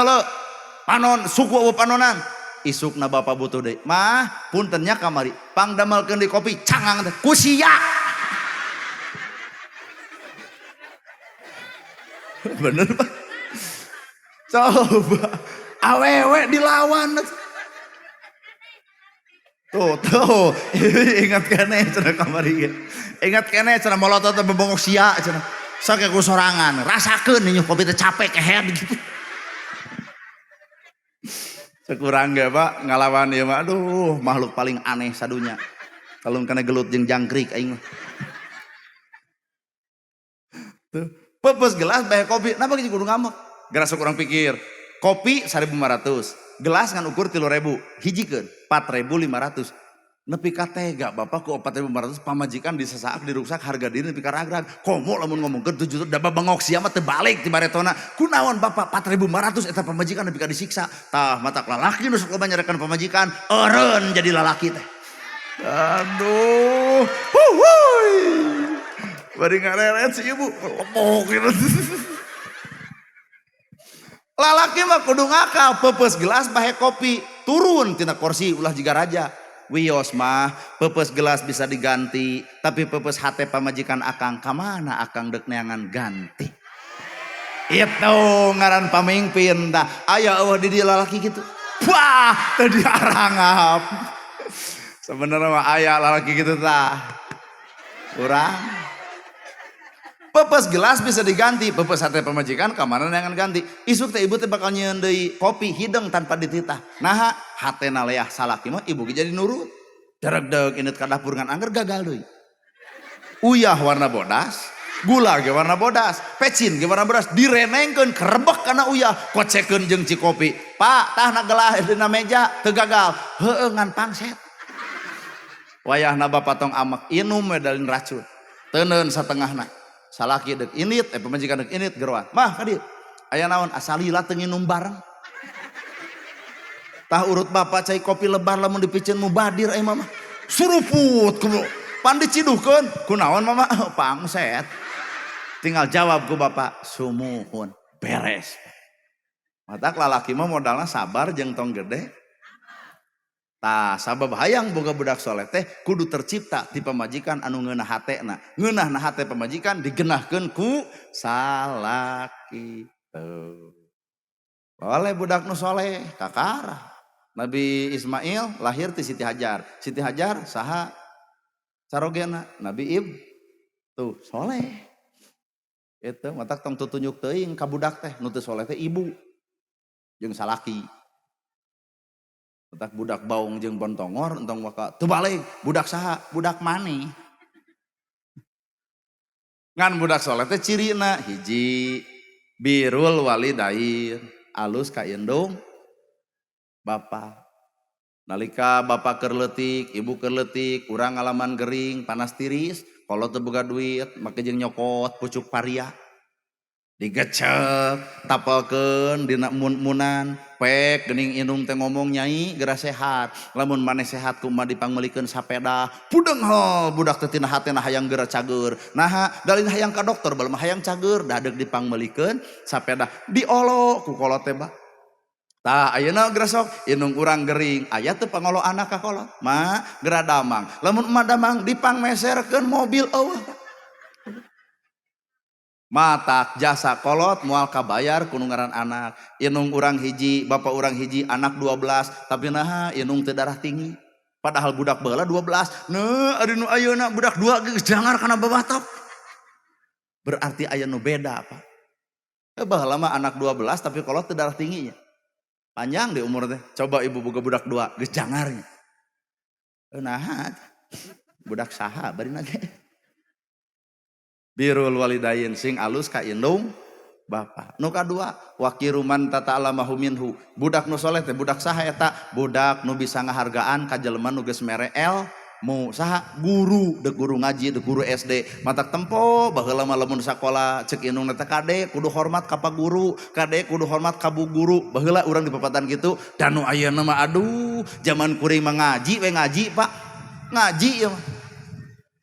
panon suku eueuh panonan. Isukna bapak butuh deui. Mah, punten nya kamari, pangdamelkeun di kopi cangang teh ku sia. Bener, Pak. Coba awewe dilawan. Tuh, tuh, ingat kene cenah kamari ge. Ingat kene cenah molotot teh bebongok sia cenah. Sok ku sorangan, rasakeun ieu kopi teh capek kehead gitu. Sekurang ge Pak ngalawan ieu mah aduh makhluk paling aneh sadunya. Kalung kana gelut jeung jangkrik aing mah. Tuh, pepes gelas bae kopi, napa geus kudu ngambek? Geura sok urang pikir, kopi 1.500, gelas ngan ukur 3.000, hijikeun 4.500. Nepi ka tega bapak ku 4.500 pamajikan disesaak diruksak harga diri nepi ka ragrag. Komo lamun ngomongkeun 7 da babengok sia mah teu balik ti baretona. Kunaon bapak 4.500 eta pamajikan nepi ka disiksa. Tah matak lalaki nu sok loba nyarekan pamajikan eureun jadi lalaki teh. Aduh, huhuy. Bari ngareret si ibu, lemok gitu. Lalaki mah kudu ngakal, pepes gelas bahe kopi, turun tina kursi ulah jiga raja. Wios mah pepes gelas bisa diganti, tapi pepes hate pamajikan akang kamana akang dek neangan ganti. Itu ngaran pamimpin tah. Aya eueuh di dieu lalaki kitu. Wah, teu diarangap. Sebenarnya mah aya lalaki kitu tah. Urang pepes gelas bisa diganti, pepes hate pamajikan kamana neangan ganti. Isuk teh ibu teh bakal nyieun deui kopi hideng tanpa dititah. Naha hatena leah salaki mah ibu ge jadi nurut. Daregdeg init ka dapur ngan angger gagal deui. Uyah warna bodas, gula ge warna bodas, pecin ge warna bodas, direnengkeun kerebek kana uyah, kocekeun jeung cikopi. Pak, tah na gelas dina meja teu gagal. Heueuh ngan pangset. Wayahna bapak tong amek inum we dalin racun. Teuneun satengahna. Salaki dek init, pamajikan dek init geroan. Mah ka dieu. Aya naon asalila teu nginum bareng. Tah urut bapak cai kopi lebar lamun dipiceun mubadir ai mama. Suruput kudu. Pan diciduhkeun. Kunaon mama? Pangset. Tinggal jawab ku bapak, sumuhun. Beres. Matak lalaki mah modalna sabar jeung tong gede. Tah sabab hayang boga budak soleh teh kudu tercipta ti pamajikan anu ngeunah hatena. Ngeunahna hate pamajikan digenahkeun ku salaki. Tuh. Oleh budak nu soleh kakara. Nabi Ismail lahir ti Siti Hajar. Siti Hajar saha carogena? Nabi Ib. Tuh soleh. Itu matak tong tutunjuk teuing ka budak teh nu teu soleh teh ibu jeung salaki. Matak budak baung jeung bontongor entong waka teu balik budak saha? Budak maneh. Ngan budak soleh teh cirina hiji birrul walidain, alus ka indung bapa. Nalika bapak keur leutik, ibu keur leutik, urang ngalaman gering, panas tiris, kalau teu boga duit, make jeung nyokot pucuk paria. Digecek, tapelkeun dina mun-munan, pek geuning indung teh ngomong nyai geura sehat. Lamun maneh sehat kumaha dipangmeulikeun sapeda, pudeng hol budak teh tina hatena hayang geura cager. Naha dalin hayang ka dokter bae mah hayang cager, da deuk dipangmeulikeun sapeda. Diolo ku kolot teh bah. Tah ayeuna geura sok indung urang gering, aya teu pangolo anak ka kolot? Ma geura damang. Lamun emak damang dipangmeserkeun mobil eueuh. Matak jasa kolot moal kabayar ku nu ngaran anak. Indung urang hiji, bapak urang hiji, anak 12, tapi naha indung teu darah tinggi. Padahal budak baheula 12. Neuh ari nu ayeuna budak 2 geus jangar kana babatok. Berarti aya nu beda, Pak. Baheula mah anak 12 tapi kolot teu darah tingginya. Panjang di umur teh. Coba ibu boga budak 2 geus jangarnya. Naha budak saha bari nage. Birrul walidain sing alus ka indung bapa. Nu kadua wakiruman tata'alamahu minhu. Budak nu soleh teh budak saha eta? Budak nu bisa ngahargaan ka jelema nu geus mere ilmu. Saha? Guru, deuk guru ngaji, deuk guru SD. Matak tempo baheula mah lamun sakola ceuk indung teh kade kudu hormat ka pak guru, kade kudu hormat ka bu guru. Baheula urang dipapatan kitu. Dan nu ayeuna mah aduh, zaman kuring mah ngaji we ngaji, Pak. Ngaji ieu mah.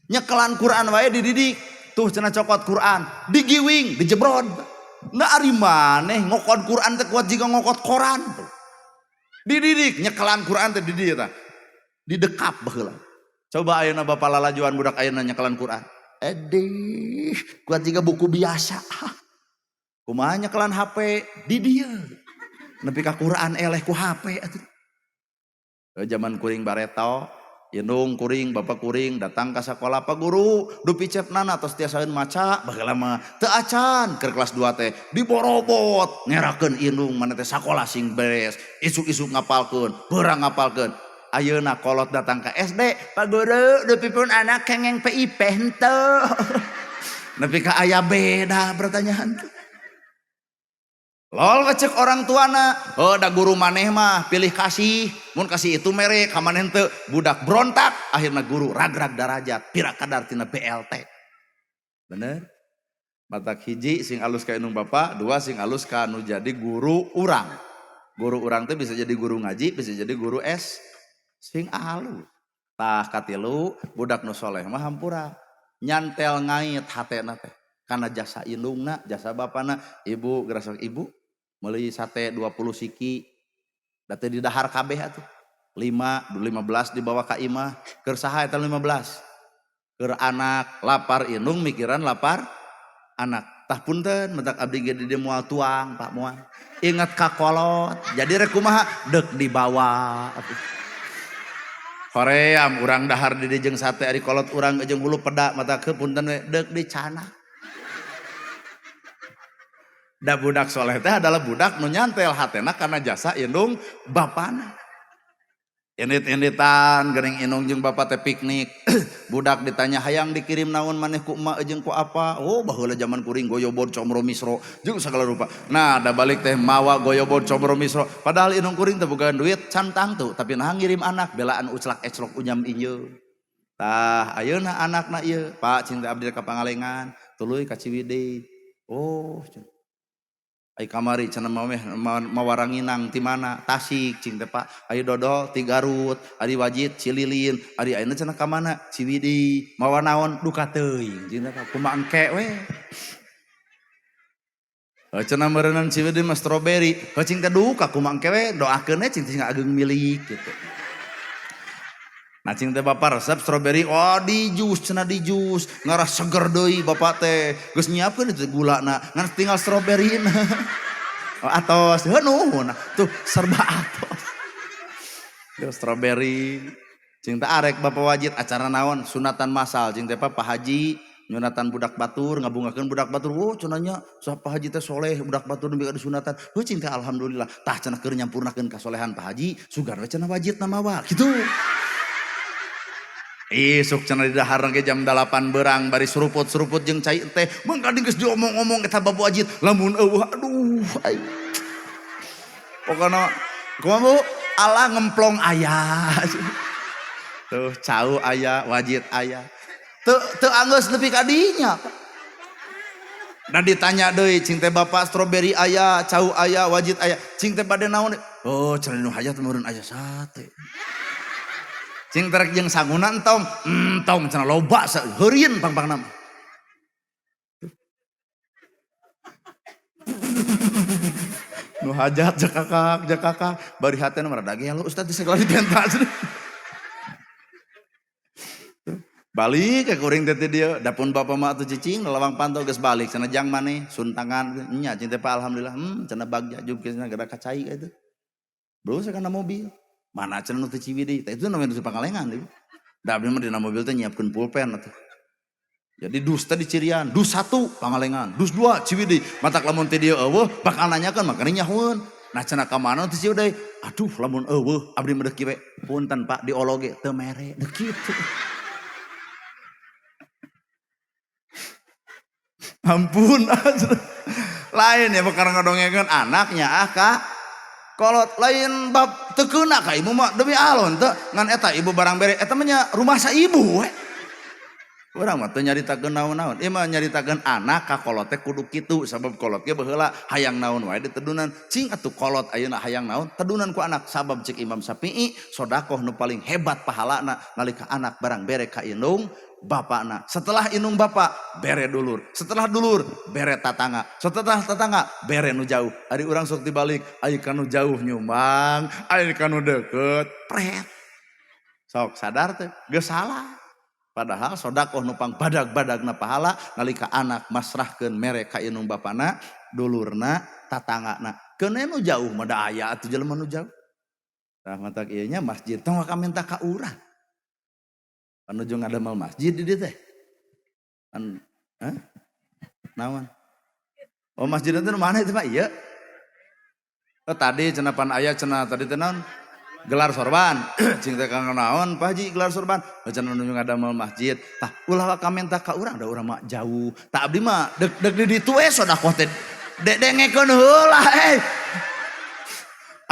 Nyekelan Quran wae dididik. Tuh cenah cokot Quran, digiwing, dijebrod. Nah ari maneh ngokot Quran teh kuat jiga ngokot koran. Dididik nyekelan Quran teh dididik tah. Didekap baheula. Coba ayeuna bapak lalajuan budak ayeuna nyekelan Quran. Edih, kuat jiga buku biasa. Kumaha nyekelan HP di dieu. Nepi ka Quran eleh ku HP atuh. Zaman kuring bareto, indung kuring, bapak kuring datang ka sakola, "Pak Guru, dupi cepnana tos tiasaeun maca." Baheula mah teu acan keur kelas 2 teh diborobot ngerakeun indung maneh teh sakola sing beres, isuk-isuk ngapalkeun, beurang ngapalkeun. Ayeuna kolot datang ke SD, "Pak Guru, dupi pun anak kengeng PIP henteu?" Nepi ka aya beda pertanyaan tuh. Lol kecek orang tuana, "Oh da guru maneh mah pilih kasih, mun kasih itu mere ka maneh henteu." Budak berontak, akhirnya guru ragrag darajat, pira kadar tina BLT. Bener? Matak hiji sing alus ka indung bapa, dua sing alus ka nu jadi guru urang. Guru urang teh bisa jadi guru ngaji, bisa jadi guru S, sing alus. Tah katilu, budak nu soleh mah hampura nyantel ngait hatena teh karena jasa indungna, jasa bapana. Ibu gerasok ibu meuli sate 20 siki, da teu didahar kabeh atuh. 5, 15 dibawa ka imah. Keur saha eta 15? Keur anak. Lapar indung mikiran lapar anak. Tah punten, matak abdi ge di dieu moal tuang, Pak, moal. Ingat ka kolot. Jadi rek kumaha? Deuk dibawa. Hoream urang dahar di dieu jeung sate, ari kolot urang jeung hulu peda mata ke punten we deuk dicanak. Da budak soleh teh adalah budak nu nyantel hatena karena jasa indung bapana. Indit-inditan geuning indung jeung bapak teh piknik. Budak ditanya, "Hayang dikirim naon maneh ku emak jeung ku apa?" Oh baheula zaman kuring goyobod comro misro jeung segala rupa. Nah, da balik teh mawa goyobod comro misro. Padahal indung kuring teh boga duit can tangtu, tapi nah ngirim anak belaan uclak eclok unyam injeun. Tah ayeuna anakna ieu, "Pak, cinta abdi ka Pangalengan, tuluy ka Ciwidey." Oh, ai kamari cenah mameh mawaranginang ti mana? "Tasik," cing teh, "Pak." Ari dodol ti Garut, ari wajit Cililin, ari ayeuna cenah ka mana? Ciwidey. Mawa naon? Duka teuing, cing teh, Pak. Kumaha engke we? Oh, cenah meureunan Ciwidey mah stroberi. Oh, cing teh duka kumaha engke we, doakeun we cing teh sing ageng milik gitu. Nah cing teh bapak resep stroberi, oh di jus cenah, di jus, ngarah seger deui bapak teh. Geus nyiapkeun itu gulana, ngan tinggal stroberi. Oh, atos, heuh nuhun. Tuh serba atos. Tuh stroberi. Cing teh arek bapak wajit acara naon? Sunatan masal cing teh Pak Haji nyunatan budak batur, ngabungakeun budak batur. Oh cenah nya sa Pak Haji teh soleh, budak batur nepi ka disunatan. Heuh cing teh alhamdulillah. Tah cenah keur nyampurnakeun kasolehan Pak Haji, sugan we cenah wajitna mawa kitu. Isuk cenah di dahar ge jam 8 berang bari seruput-seruput jeung cai teh. Mangkading geus diomong-omong eta babu wajit, lamun eueuh aduh aing. Pokona kumaha Bu? Allah ngemplong aya. Tuh cau aya, wajit aya. Teu teu anggeus nepi ka dinya. Dan ditanya deui cing teh bapak, stroberi aya, cau aya, wajit aya. Cing teh bade naon? Oh, cenah nu hayat meureun aya sate. Cing terek jeung sanguna entong, entong cenah loba heurieun pang-pangna mah. Nu hajat jakakak jakakak bari hatena mah rada gelo ustaz di segala ditenta. Balik ke kuring teh dieu, dapun bapak mah atuh cicing lawang panto geus balik cenah jang maneh suntangan nya cing teh Pak alhamdulillah cenah bagja jug cenah gara kacai ka itu. Belum sakana mobil. Mana cenah nu teu Ciwidey, teh itu namanya di Pangalengan deui. Da abdi mah dina mobil teh nyiapkeun pulpen atuh. Jadi dus teh dicirian, dus 1 Pangalengan, dus 2 Ciwidey. Matak lamun teh dieu eueuh bakal nanyakeun makanya nyahueun. Nah cenah ka mana teh Ciwidey? Aduh lamun eueuh abdi mah deuk kieu we. Punten Pak diolo ge teu mere deuk kitu. Ampun, lain ya perkara ngadongengeun anaknya ah kak. Kolot lain bab teu keuna ka ibu mah demi alon teu ngan eta ibu barang bere eta mah nya rumah sa ibu we. Urang mah teu nyaritakeun naon-naon. Ieu mah nyaritakeun anak ka kolot teh kudu kitu sabab kolot ge baheula hayang naon wae ditedunan. Cing atuh kolot ayeuna hayang naon tedunan ku anak sabab cek Imam Syafi'i sedekah nu paling hebat pahalana nalika anak barang bere ka indung bapakna. Setelah indung bapak bere dulur, setelah dulur bere tatangga, setelah tatangga bere nu jauh. Ari urang sok dibalik, ari ka nu jauh nyumbang, ari ka nu deukeut pret. Sok sadar teh geus salah. Padahal sodakoh nupang badag-badagna pahala nalika anak masrahkeun mere ka indung bapana, dulurna, tatanggana. Keun nu jauh mah da aya atuh jelema nu jauh. Tah matak ieu nya masjid tong ka minta ka urang. Anu jeung ngadamel masjid di dieu teh. An, hah? Naon? Oh masjid itu nu mana itu Pak? Iya. Oh, tadi cenah pan aya cenah tadi teh naon? Gelar sorban. Cing teh kang naon Pak Haji gelar sorban? Cenah nu ngadamel masjid. Tah ulah ka minta ka urang da urang mah jauh. Tah abdi mah dek dek di ditu we sedekah teh. Dek dengekeun heula eh.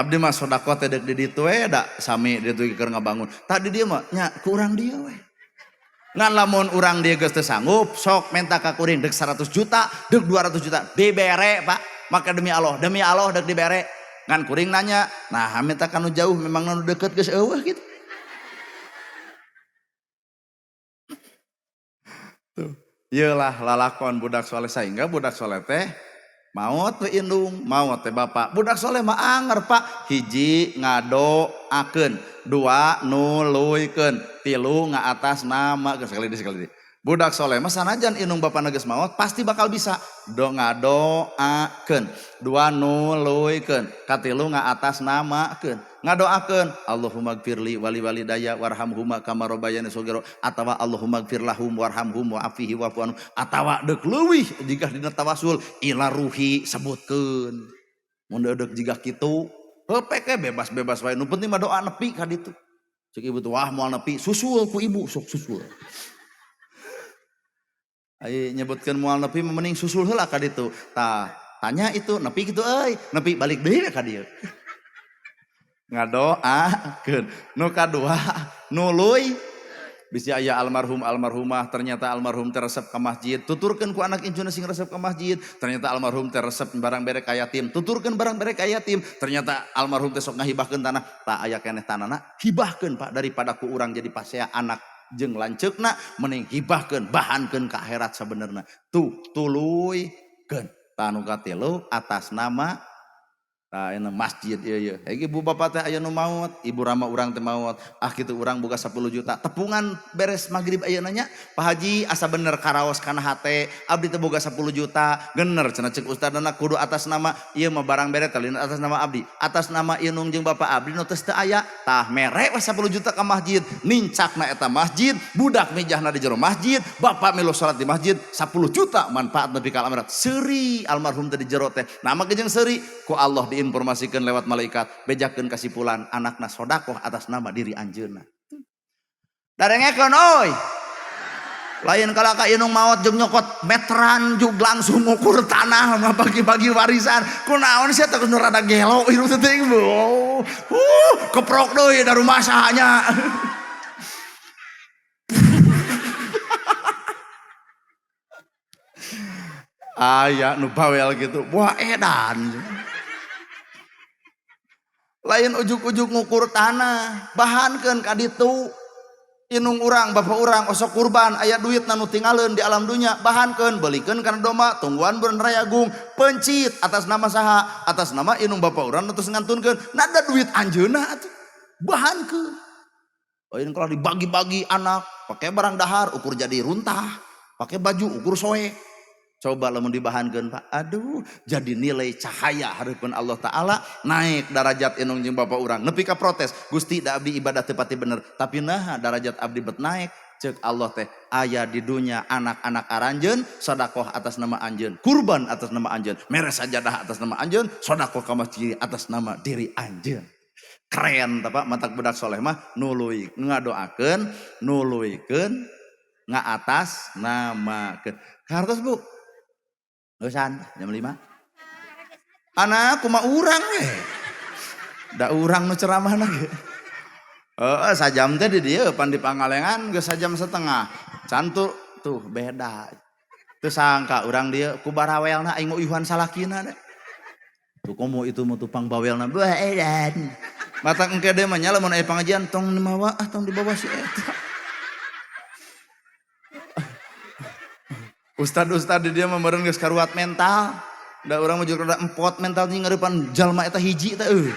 Abdi mah sedekah teh dek di ditu we da sami di ditu keur ngabangun. Tah di dieu mah nya ku urang dieu we. Ngan lamun urang dieu geus teu sanggup sok minta ka kuring dek 100 juta, dek 200 juta dibere Pak. Maka demi Allah dek dibere. Ngan kuring nanya, nah minta ka nu jauh memang nu deket geus eueuh gitu. Tuh, ieu lah lalakon budak soleh sehingga budak soleh teh maot teh indung, maot teh bapak. Budak soleh mah anger Pak, hiji ngadoakeun, dua nuluykeun, tilu ngaatas nama sekali deui sekali deui. Budak soleh mah sanajan indung bapana geus maot pasti bakal bisa do ngadoakeun, dua nuluykeun, katilu ngaatas namakeun. Ngadoakeun Allahumma gfirli wali walidayya warhamhuma kama rabbayani shaghira atawa Allahumma gfir lahum warhamhum wa'afihi wa'fu anhum atawa deuk leuwih jigah dina tawasul ila ruhi sebutkeun. Mun deuk jigah kitu heuh bebas-bebas wae nu penting mah doa nepi ka ditu. Ceuk ibu tuh wah moal nepi susul ku ibu sok susul. Ai nyebutkeun moal nepi mah mending susul heula ka ditu. Tah tanya itu nepi kitu euy, nepi balik deui ka dieu. Ngadoakeun. Nu kadua nuluy bisi aya almarhum almarhumah ternyata almarhum teh resep ka masjid tuturkeun ku anak incuna sing resep ka masjid ternyata almarhum teh resep barang bere ka yatim tuturkeun barang bere ka yatim ternyata almarhum teh sok ngahibahkeun tanah tak aya keneh tanahna hibahkeun Pak daripada ku urang jadi pasea anak jeung lanceukna mending hibahkeun bahankeun ka akhirat sabenerna tuh tuluykeun tah nu katilu atas nama tah ayeuna masjid ieu ieu. Ibu bapak teh aya nu maot, ibu rama urang teh maot. Ah kitu urang boga 10 juta. Tepungan beres magrib ayeuna nya, Pak Haji asa bener karaos kana hate, abdi teh boga 10 juta. Gener cenah ceuk ustadna kudu atas nama ieu mah barang bere teh atas nama abdi. Atas nama indung jeung bapak abdi nu teu aya. Tah mere we 10 juta ka masjid. Nincakna eta masjid, budak mijahna di jero masjid, bapak milu salat di masjid, 10 juta manfaat nepi ka akhirat. Seuri almarhum teh di jero teh. Nama ge jeung seuri ku Allah diinformasikan lewat malaikat bejakeun ka si fulan anakna sodakoh atas nama diri anjeunna. Darengekeun euy. Lain kala ka indung maot jeung nyokot meteran jug langsung ngukur tanah mah bagi-bagi warisan. Kunaon sia teh nu rada gelo hirup teh teuing. Keprok deui da rumah sahanya. Aya nu bawel gitu. Wah edan. Lain ujuk-ujuk ngukur tanah, bahankeun ka ditu. Inung urang, bapak urang osok kurban, aya duit nu tingaleun di alam dunya, bahankeun, belikeun kana domba, tungguan bulan rayagung, pencit atas nama saha, atas nama inung bapak urang nu tos ngantunkeun, nada duit anjeunna atuh. Bahankeun. Lain kalau dibagi-bagi anak, pakai barang dahar ukur jadi runtah, pakai baju ukur soek. Coba lamun dibahankeun Pak, aduh jadi nilai cahaya hareupeun Allah Ta'ala naik darajat indung jeung bapak urang. Nepi ka protes, Gusti da abdi ibadah teu pati bener, tapi naha darajat abdi bet naik. Ceuk Allah teh aya di dunya anak-anak aranjeun sedekah atas nama anjeun, kurban atas nama anjeun, mere sajadah atas nama anjeun, sedekah ka masjid atas nama diri anjeun. Keren tah Pak, matak budak soleh mah nuluy ngadoakeun, nuluykeun ngaatas namakeun. Hartos Bu. Geusan jam 5. Anak kumaha urang we. Da urang nu ceramahna ge. Heeh, sajam teh di dieu pan di Pangalengan geus sajam setengah. Can Tuh beda. Teu sangka urang dieu ku barawelna aing mau uyuhan salakina deh. Tuh komo itu mau tupang bawelna baedan. Mata engke deui mah nya lamun aya pangajian tong dimawa ah tong dibawa si eta. Ustad-ustad di dia mah meureun geus karuat mental. Da urang mah juga rada empot mental nying ngareupan jalma eta hiji teh euy.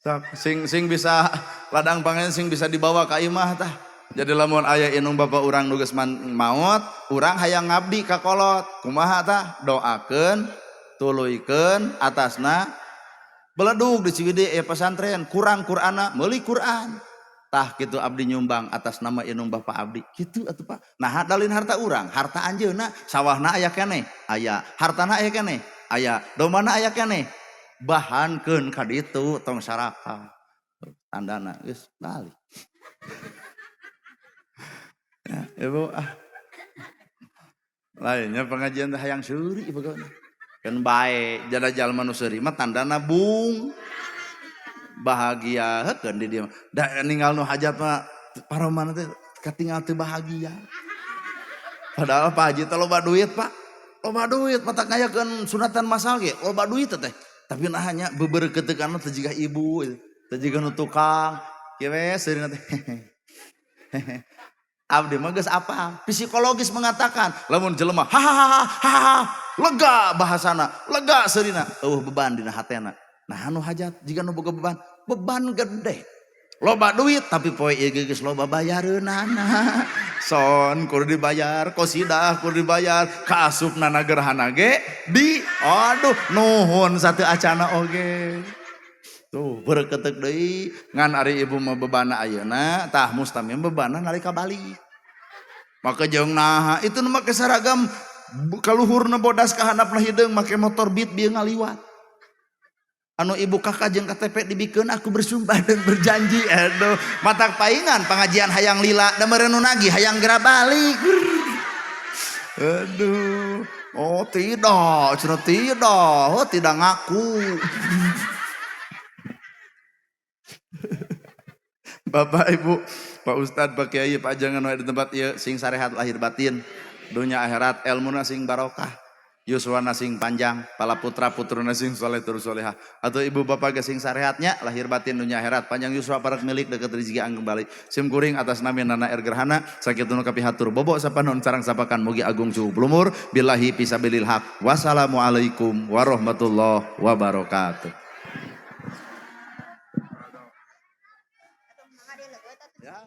Sok sing sing bisa ladang pangajian sing bisa dibawa ka imah tah. Jadi lamun aya indung bapa urang nu geus maot, urang hayang ngabdi ka kolot. Kumaha tah? Doakeun, tuluykeun atasna beledug di Ciwidey aya pesantren, kurang Qur'anna, meuli Qur'an. Tah kitu abdi nyumbang atas nama indung bapa abdi. Kitu atuh Pak. Nah dalin harta urang, harta anjeunna, sawahna aya keneh, aya. Hartana aya keneh, aya. Dombana aya keneh. Bahankeun ka ditu tong saraka. Tandana geus balik. Ya, ibu ah. Lainnya pengajian teh hayang seuri pokona. Kan bae jada jalma nu seuri mah tandana bung. Bahagia heukeun di dieu mah. Da ninggal nu hajat mah paromana teh katinggal teu bahagia. Padahal Pak Haji teh loba duit, Pak. Loba duit matak ngayakeun sunatan masal ge, loba duit teh. Tapi nah nya beberketeukana teh jiga ibu, teh jiga nu tukang. Kieu we seurina teh. Abdi mah geus apa? Psikologis mengatakan lamun jelema hahaha lega bahasana, lega seurina, eueuh beban dina hatena. Nah anu hajat jiga nu boga beban, beban gede. Loba duit tapi poe ieu geus loba bayareunana. Son kudu dibayar, kosidah kudu dibayar, kaasupna gerhana ge di aduh nuhun satu acana oge. Tuh berketek deui ngan ari ibu mah bebana ayeuna tah mustamim bebana nalika balik. Maka jeung naha itu nu make seragam kaluhurna bodas ka handapna hideung make motor beat bieu ngaliwat. Anu ibu kakak jeung KTP dibikeun aku bersumpah dan berjanji aduh matak paingan pengajian hayang lila da meureun nu nagih hayang geura balik. Aduh oh tidak cenah tidak oh tidak ngaku. Bapak Ibu, Pak Ustad, Pak Kiai, Pak jangan wae di tempat ieu sing sarehat lahir batin, dunya akhirat, elmuna sing barokah, yuswana sing panjang, pala putra putruna sing soleh tur solehah. Atau ibu bapak ge sing sarehatnya lahir batin dunya akhirat, panjang yuswa parak milik deket rezeki anggung balik. Sim kuring atas nami Nana R Gerhana, sakitu nu kapihatur bobo sapanon sarang sapakan mugi agung cukup lumur billahi fisabilil haq. Wassalamualaikum warahmatullahi wabarakatuh. Ya.